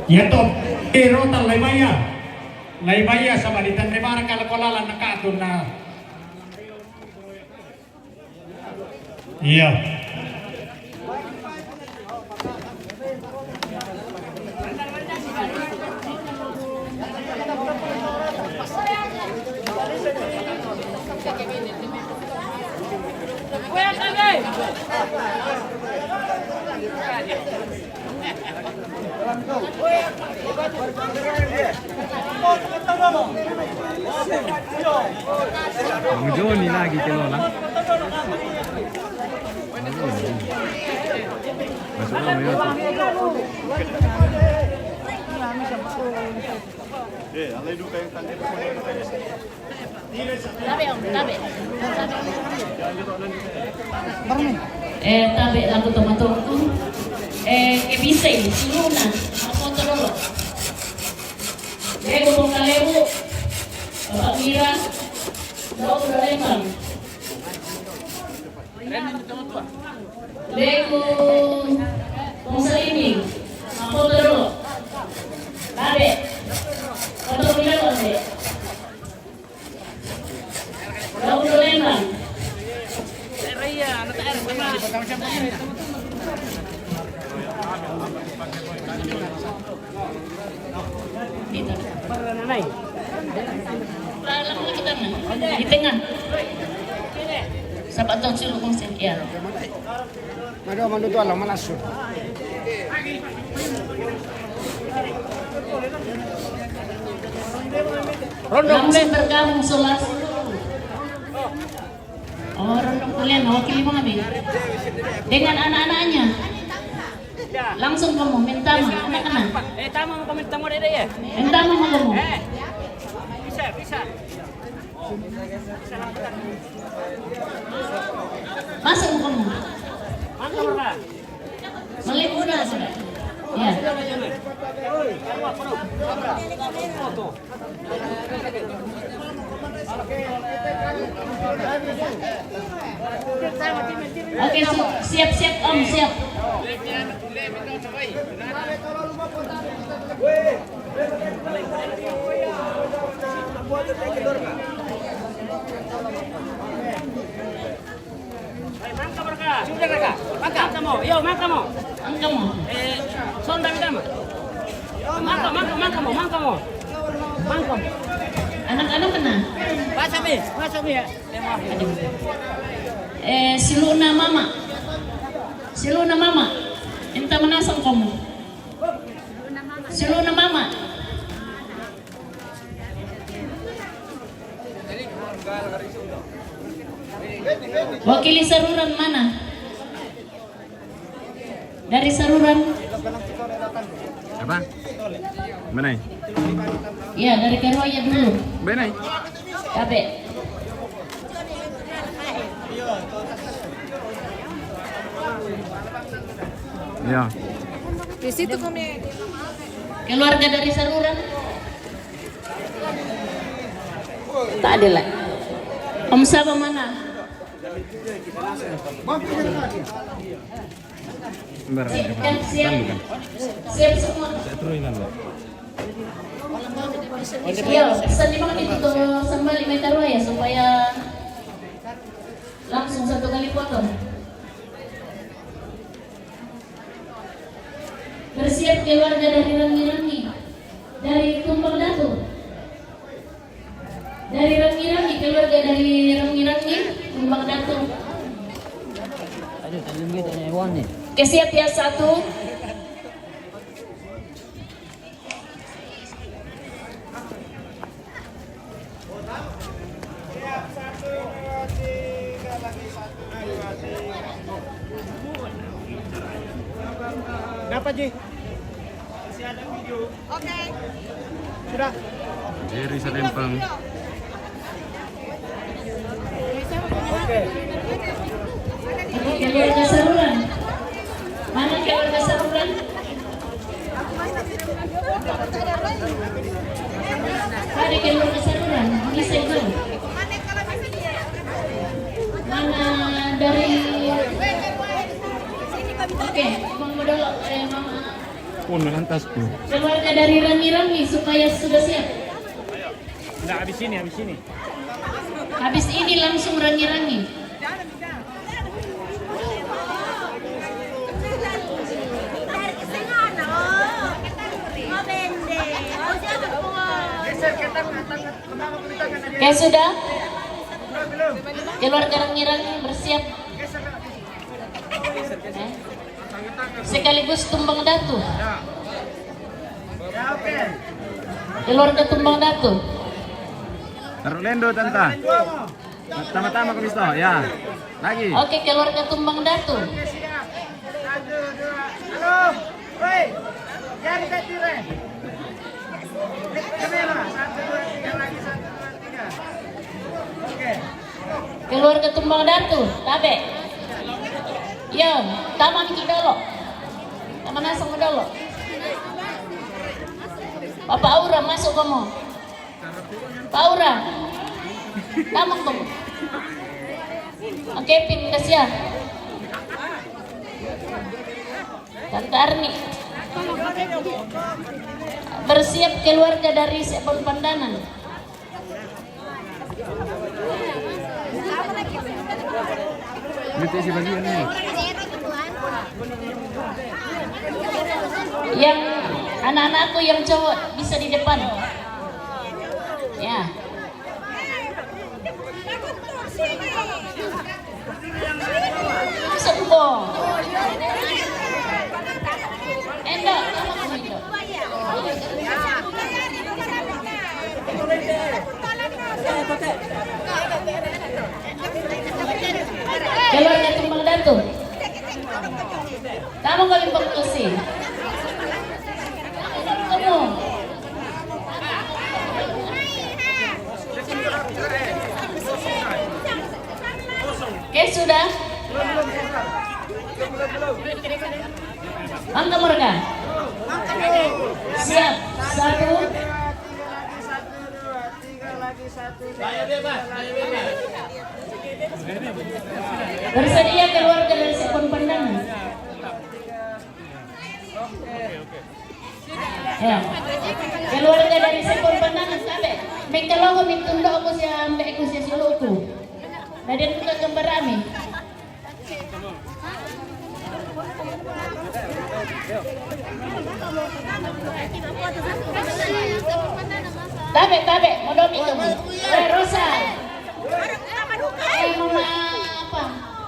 Iya to, pero tan lai baya. Lai baya sama di tan de bara kala kola la nakatun na. Iya. Ang Johnny lagi kinola. Masuk rumah ya. Eh, alai duka yang tadi. Tabe, om, tabe. Eh, tabe laku tomatonku. Eh, ke bisa ini, si Luna, mau foto dulu. Dia ngomong kalebu, Bapak Mira, mau udah lembang. Ini teman tua. Assalamualaikum. Bangsa ini, aku terus. Babe, aku terus. Daun Lembang. Di tengah. Siapa tahu suruh kongsi. Ya. Madu, madu tu alam mana su? Rondo. Langsung bergabung, Solas. Oh, Rondo kalian wakili mami dengan anak-anaknya. Langsung kamu minta ma, anak-anak. Eh, tama mau kami tamu deh ya. Minta ma kamu. Eh, bisa, bisa. Masuk kamu. Mantap, Pak. Melipuna sudah. Ya. Oke, su- siap-siap, Om, siap. Mangka, Barka. Sudah, Barka. Mangka. Mangka mo. Yo, mangka mo. Mangka mo. Eh, sonda mi kama. Mangka, mangka, mangka mo, mangka mo. Mangka mo. Anak-anak kena. Baca mi, baca mi ya. Aduh. Eh, siluna mama. Siluna mama. Minta menasang kamu. Siluna mama. Wakili saluran mana? Dari saluran. Apa? Benai. Ya, dari Keroya dulu. Benai. Kabe. Ya. Di situ kami. Keluarga dari saluran. Tak ada lah. Om Saba mana? Siap, siap. Siap semua. Iya, pesan di mana itu tuh sambal di Mekaroa ya, supaya langsung satu kali potong. Bersiap keluarga dari Rangi-Rangi, dari Tumpang Datu. Dari Rangi-Rangi, keluarga dari Rangi-Rangi, Tumpang Datu. Aduh, tadi kita nyewa nih. Oke, siap ya, satu. Kenapa, Ji? Oke. Sudah. Jerry Salempang. Oke. Keluarga saluran. Mana keluarga saluran? Ada keluarga saluran. Bisa itu. Mana dari? Oke, Mama dulu, eh, Mama. Pun lantas tu. Keluarga dari Rangi-Rangi supaya sudah siap. Nggak, habis ini, habis ini. Habis ini langsung Rangi-Rangi. Oke, sudah. Keluarga Rangi-Rangi bersiap. Eh. Sekaligus Tumbang Datu. Keluarga Tumbang Datu. Taruh lendo, Tanta. Tama-tama, Kamisto. Ya. Lagi. Oke, keluarga Tumbang Datu. Halo. Hei. Jangan kecil, eh. Kamera. Satu, dua, tiga, lagi. Satu, dua, tiga. Oke. Keluarga Tumbang Datu, tabe. Yo, tama niki dolo. Tama nasang dolo. Papa Aura masuk kamu. Pak Aura. Tama kamu. Oke, pin kasihan. Tante Arni. Bersiap keluarga dari Sepon Pandangan. Ini tuh isi bagian nih. Yang anak-anakku yang cowok bisa di depan. Ya. Sembo. Endo, kamu ke Endo. Keluarga Tumbang Datu. Kamu kali berkusi. Kamu. Oke, sudah. Angka mereka. Siap. Satu. Saya bebas, saya bebas. Bersedia keluarga dari Sepon Pandangan. Ya. Keluarga dari Sepon Pandangan, tabe. Mengkalogo mi tundoku sia mbeku sia siluku. Nah, dia buka gambar rame. Tabe, tabe, modomi kamu. Eh, Rosa. Eh, mama apa?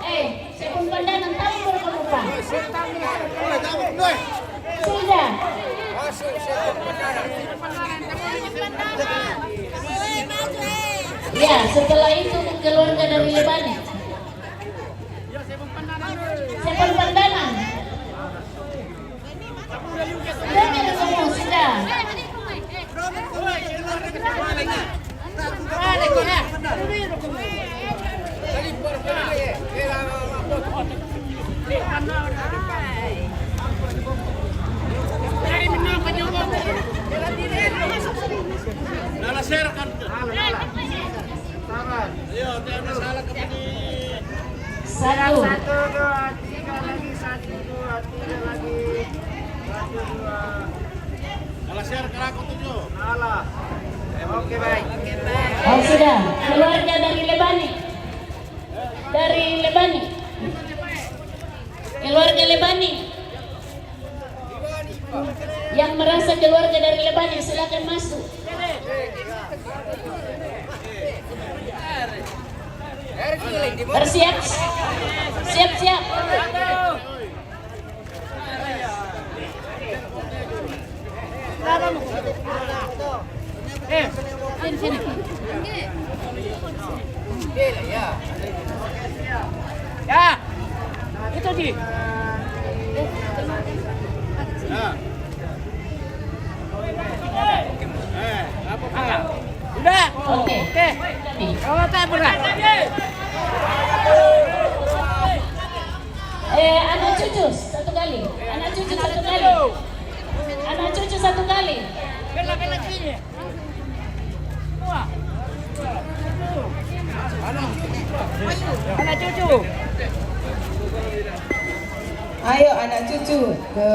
Eh, Sepon Pandangan, tamu baru kamu, Pak. Sudah. Ya, setelah itu keluarga dari Lebani. Sepon Pandangan. Sudah, sudah. Nala share kan? Nala, nala. Sabar. Ayo, tiada salah kepini. Satu. Satu, dua, tiga lagi, satu, dua, tiga lagi. Satu, dua. Nala share ke aku tujuh. Nala. Oke, baik. Oh, sudah. Keluarga dari Lebani. Dari Lebani. Keluarga Lebani. Yang merasa keluarga dari Lebani, silakan masuk. Bersiap. Siap-siap. Eh, sini, sini. Ya. Itu sih. Ya. Eh, apa? Udah. Oke. Oke. Kalau tak berat. Eh, anak cucu satu kali. Anak cucu satu kali. Anak cucu satu kali. Bela, bela sini. Wah. Anak cucu. Ayo, anak cucu ke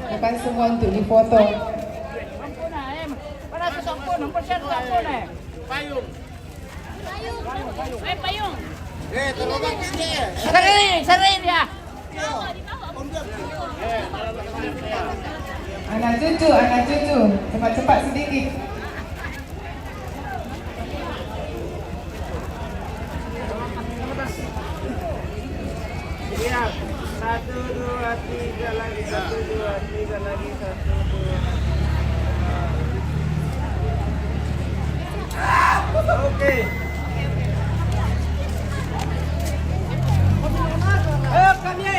depan semua untuk difoto. Payung. Eh, payung. Eh, terlalu tinggi. Sering, sering ya. Anak cucu, anak cucu, cepat-cepat sedikit. Siap. Satu, dua, tiga lagi. Satu, dua, tiga lagi. Satu, dua. Oke. Ayo, kami.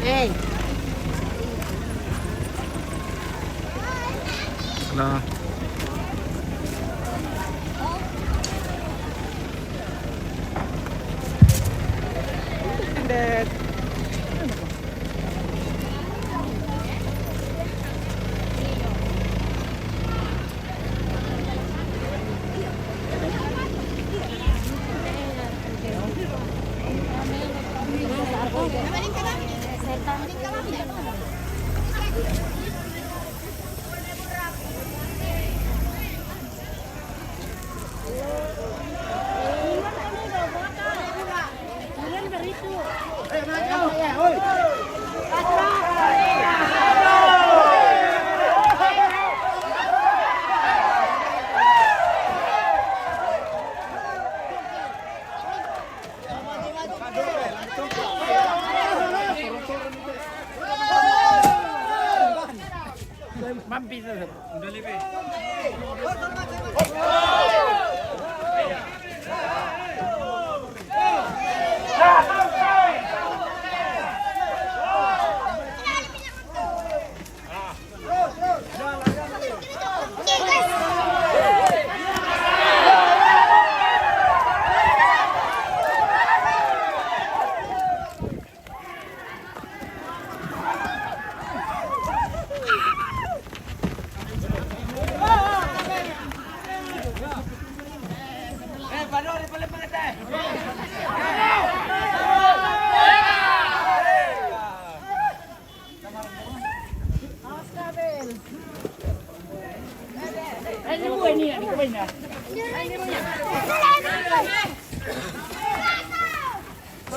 Hey. Nah.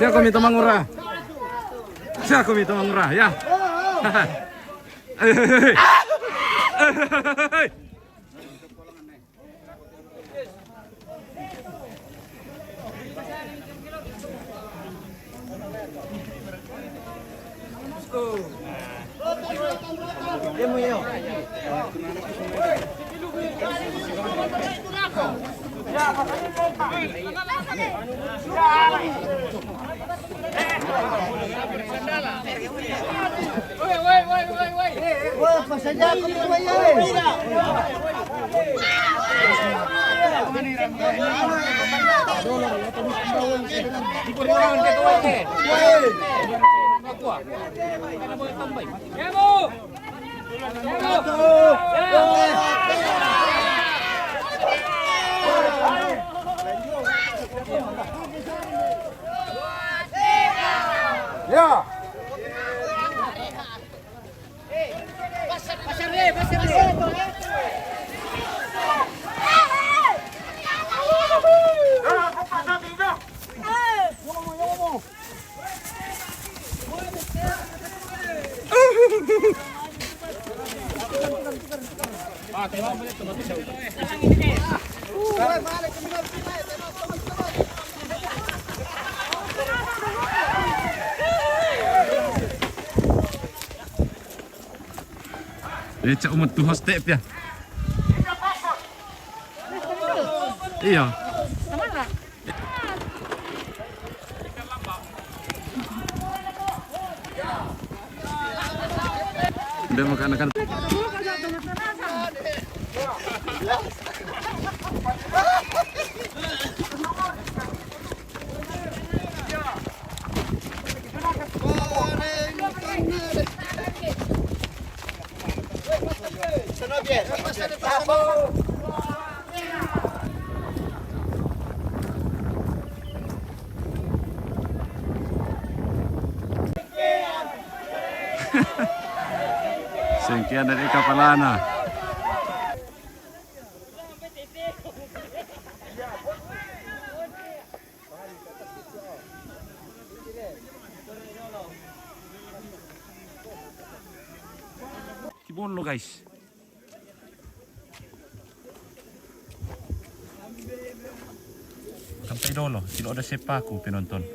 Siya kami tumangura. Siya kami tumangura, ya. Hey, hey, hey. Hey, hey, hey. Ya. Echa umut tu hostek pia. Iya. Udah makan-makan. Singkian dari kapalana. Dulu, guys. Sampai dulu, tidak ada siapa aku penonton.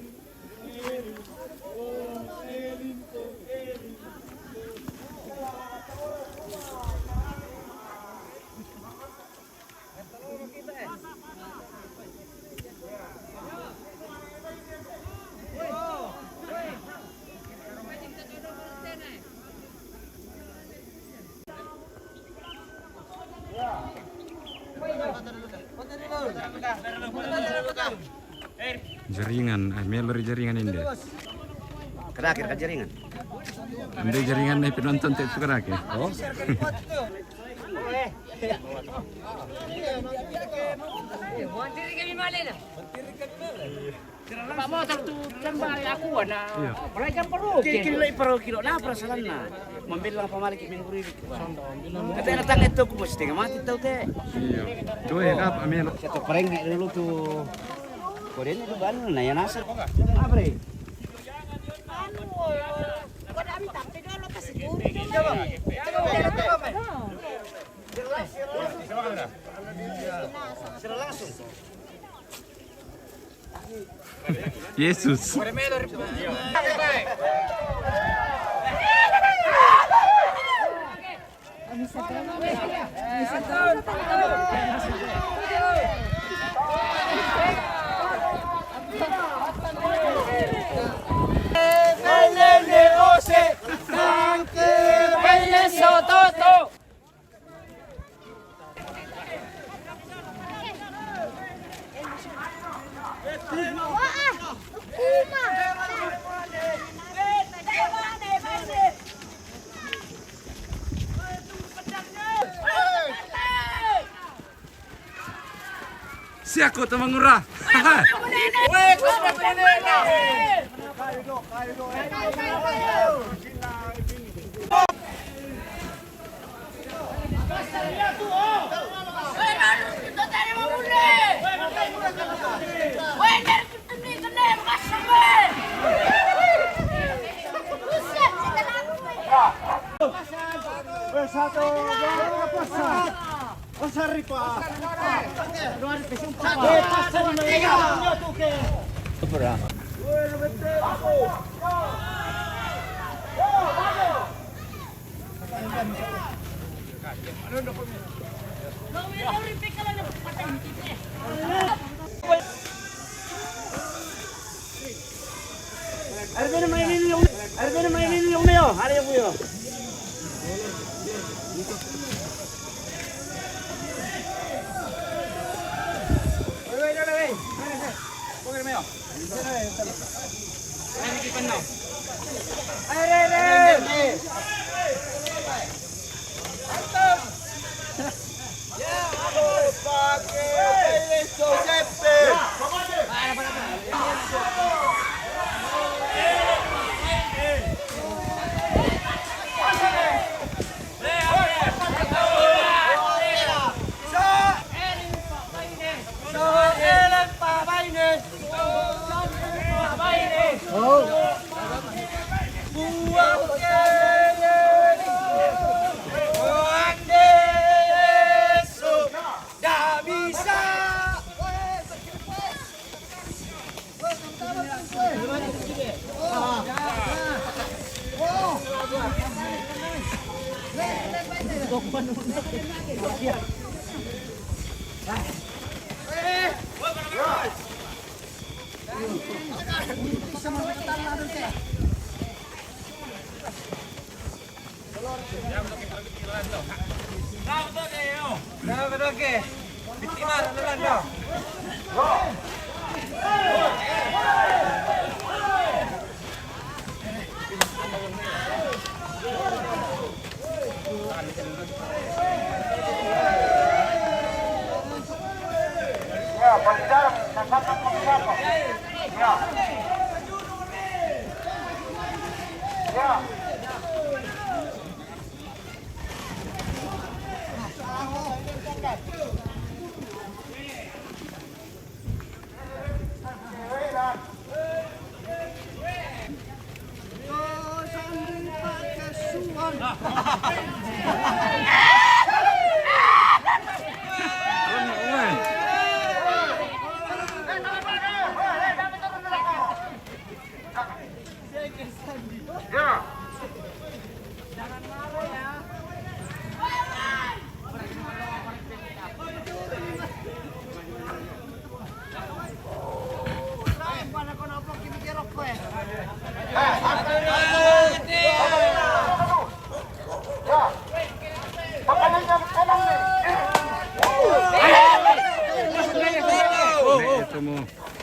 Jaringan, eh, melori jaringan inde. Kerakhir ka jaringan. Inde jaringan nih penonton tu kerakhir. Oh. Pak motor tu kan balik aku, anak. Iya. Balik kan perlu. Kini, kini lagi perlu kilo. Nah, perasaan na. Mambil lang pamalik minggu ini. Kata datang itu aku mesti mati tau te. Iya. Dua ya, Kak, Amel. Satu prank dulu tu. Kau dia ni tu baru na ya nasar. Apa ni? Anu, kau dah ambil tapi dulu kasih guru. Coba. Sila langsung. Yesus. Siako tu mangura.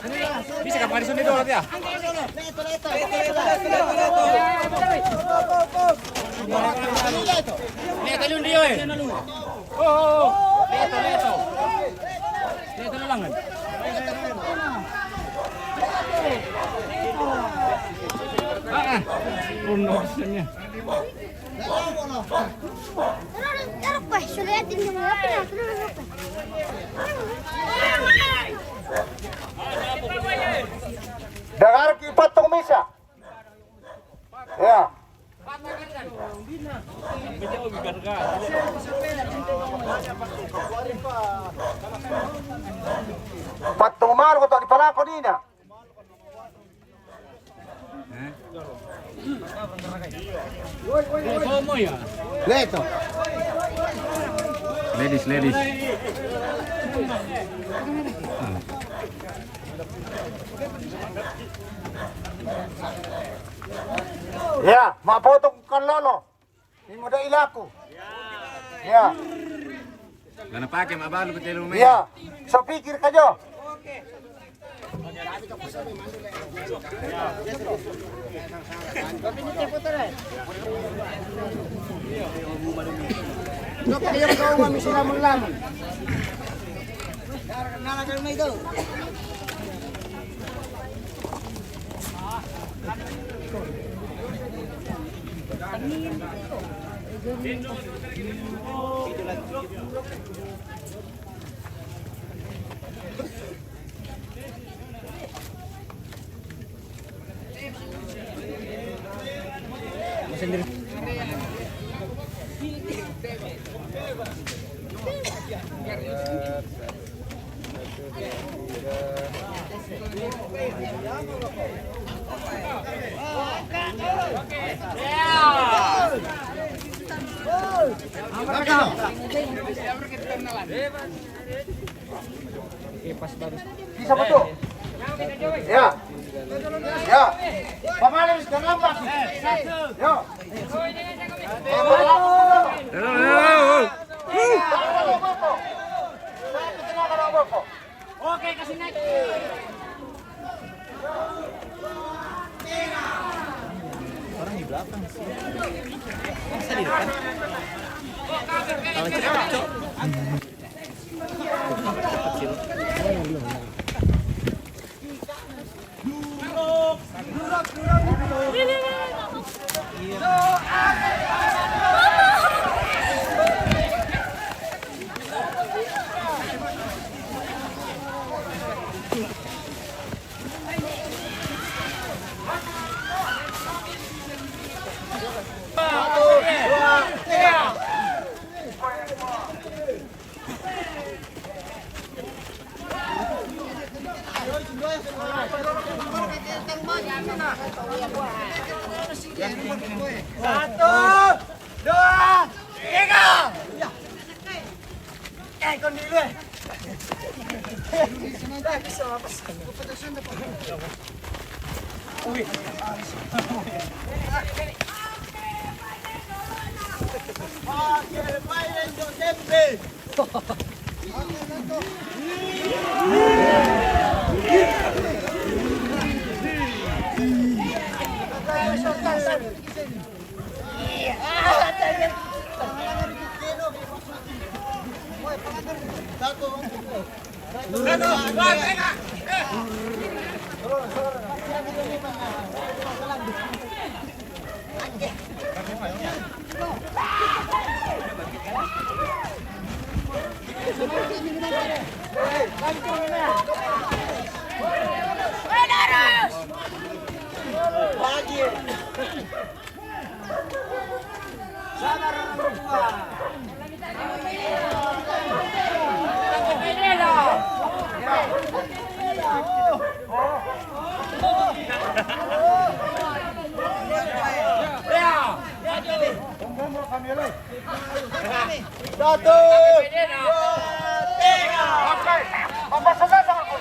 Bisa ka pakai di sini dulu, ya? Leto, leto, leto, leto. Leto, leto. Leto, leto. Leto, leto. Leto, leto. Leto, leto. Oh, oh, oh. Leto, leto. Leto, leto, langan. Ah, ah. Rundo, senya. Dengar ki patung misa. Ya. Patung malu ko to di palako nina. Leto. Ladies, ladies. Ya, mapotong kan lolo. Ini muda ilaku. Ya. Gana pake mabalu ko telu me. Ya. So pikir kajo. Bisa betul. Ya. Ya. Pamalis ka nambah. Yo. Oke, kasih naik. Orang di belakang sih. Masa di depan? Kalau cepat, Cok. Satu, dua, tiga. Ya. Eh, kau dulu, eh. Eh, bisa apa sih? Wih. Satu, dua, tiga. Oke. Apa saja sama kau?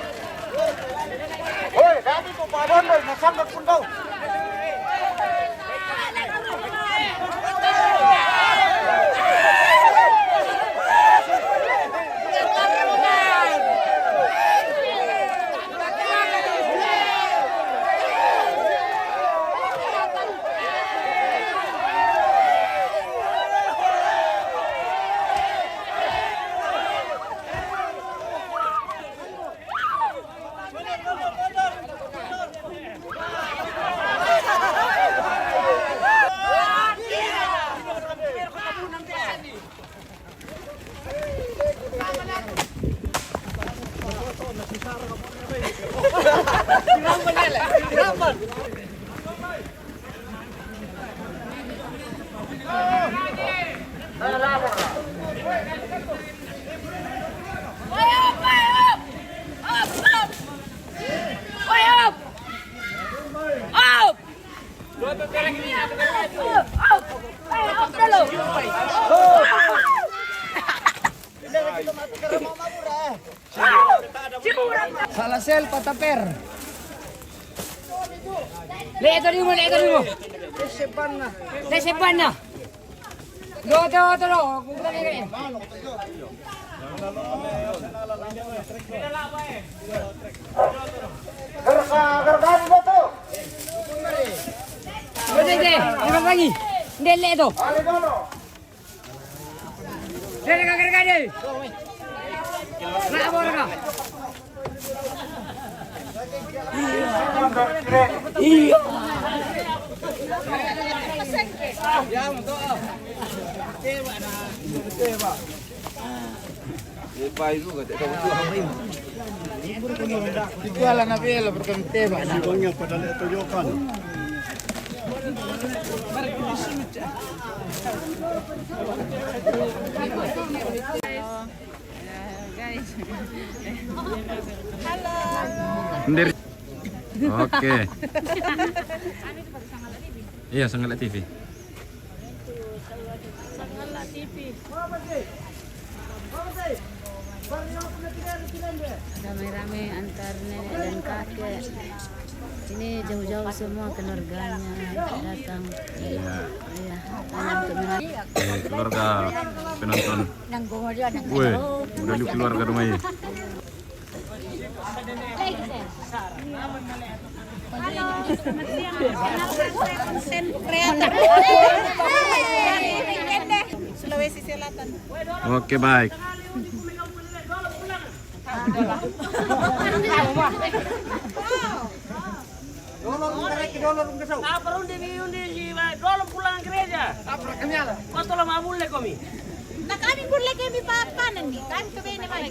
Woi, dami ko padondo, nasangka pun kau. Salasel pataper. Leto dimo, leto dimo. Lesepanna. Loto, loto, lo. Gerga, gerga di batu. Loto, loto. Lagi. Ndele to. Dele ka, dele ka, dele. Bravo, bravo. Iya. Igual a Nabela, porque no te va. Sibangnya pada lihat tunjukkan. Halo. Ndiri. Oke. Iya, Sangalat T V. Sangalat T V. Ramai-ramai antar nenek dan kakek. Ini jauh-jauh semua keluarganya datang. Iya. Iya, hanya untuk menonton. Eh, keluarga penonton. Weh, udah di keluarga rumah ini. Halo, selamat siang. Konten kreator. Sulawesi Selatan. Oke, baik. Dolo rung kareke, dolo rung kasau. Apa rung demi undi si ba-, dolo pulang gereja. Apa kami ala? Kau tolong mau bulle komi. Nah, kami bulle kami pa-, panen ni. Kami ke bene mai.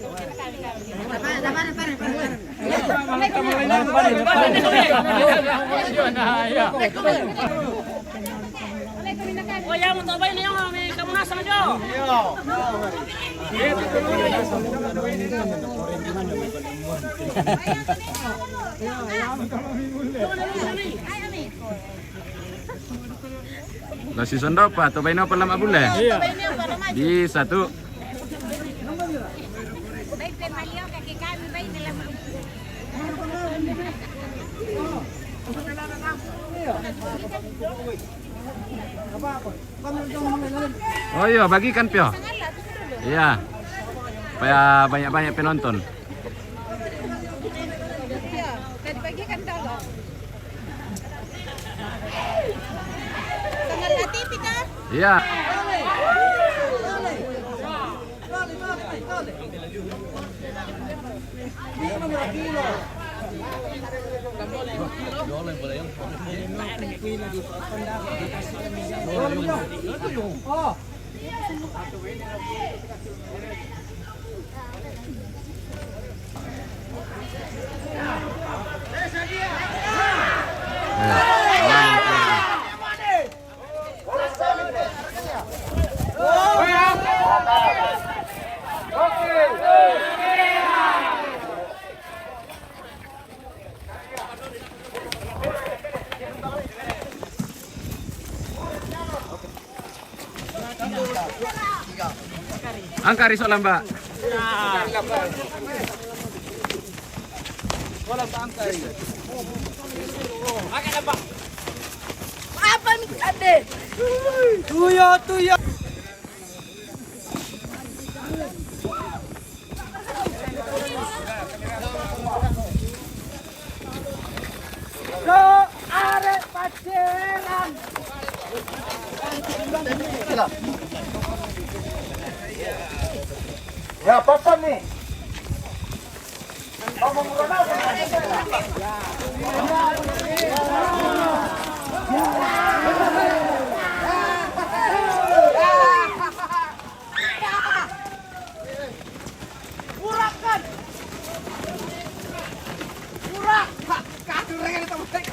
Oh, ya, mau tahu ini yang kami kamu nasa jo. La si Sondopa, to baino pa lama bulle? Iya. Bisa tu. Oh iya, bagikan, Pio. Iya. Supaya banyak-banyak penonton. Iya, kan dibagikan dulu. Sangat hati kita. Iya. Angka risok lamba. Apa ni kade? Tuyo, tuyo. So, arek paceran. Ya, papan nih. Kurang kan? Kurang. Hah, kadu rega di tempat.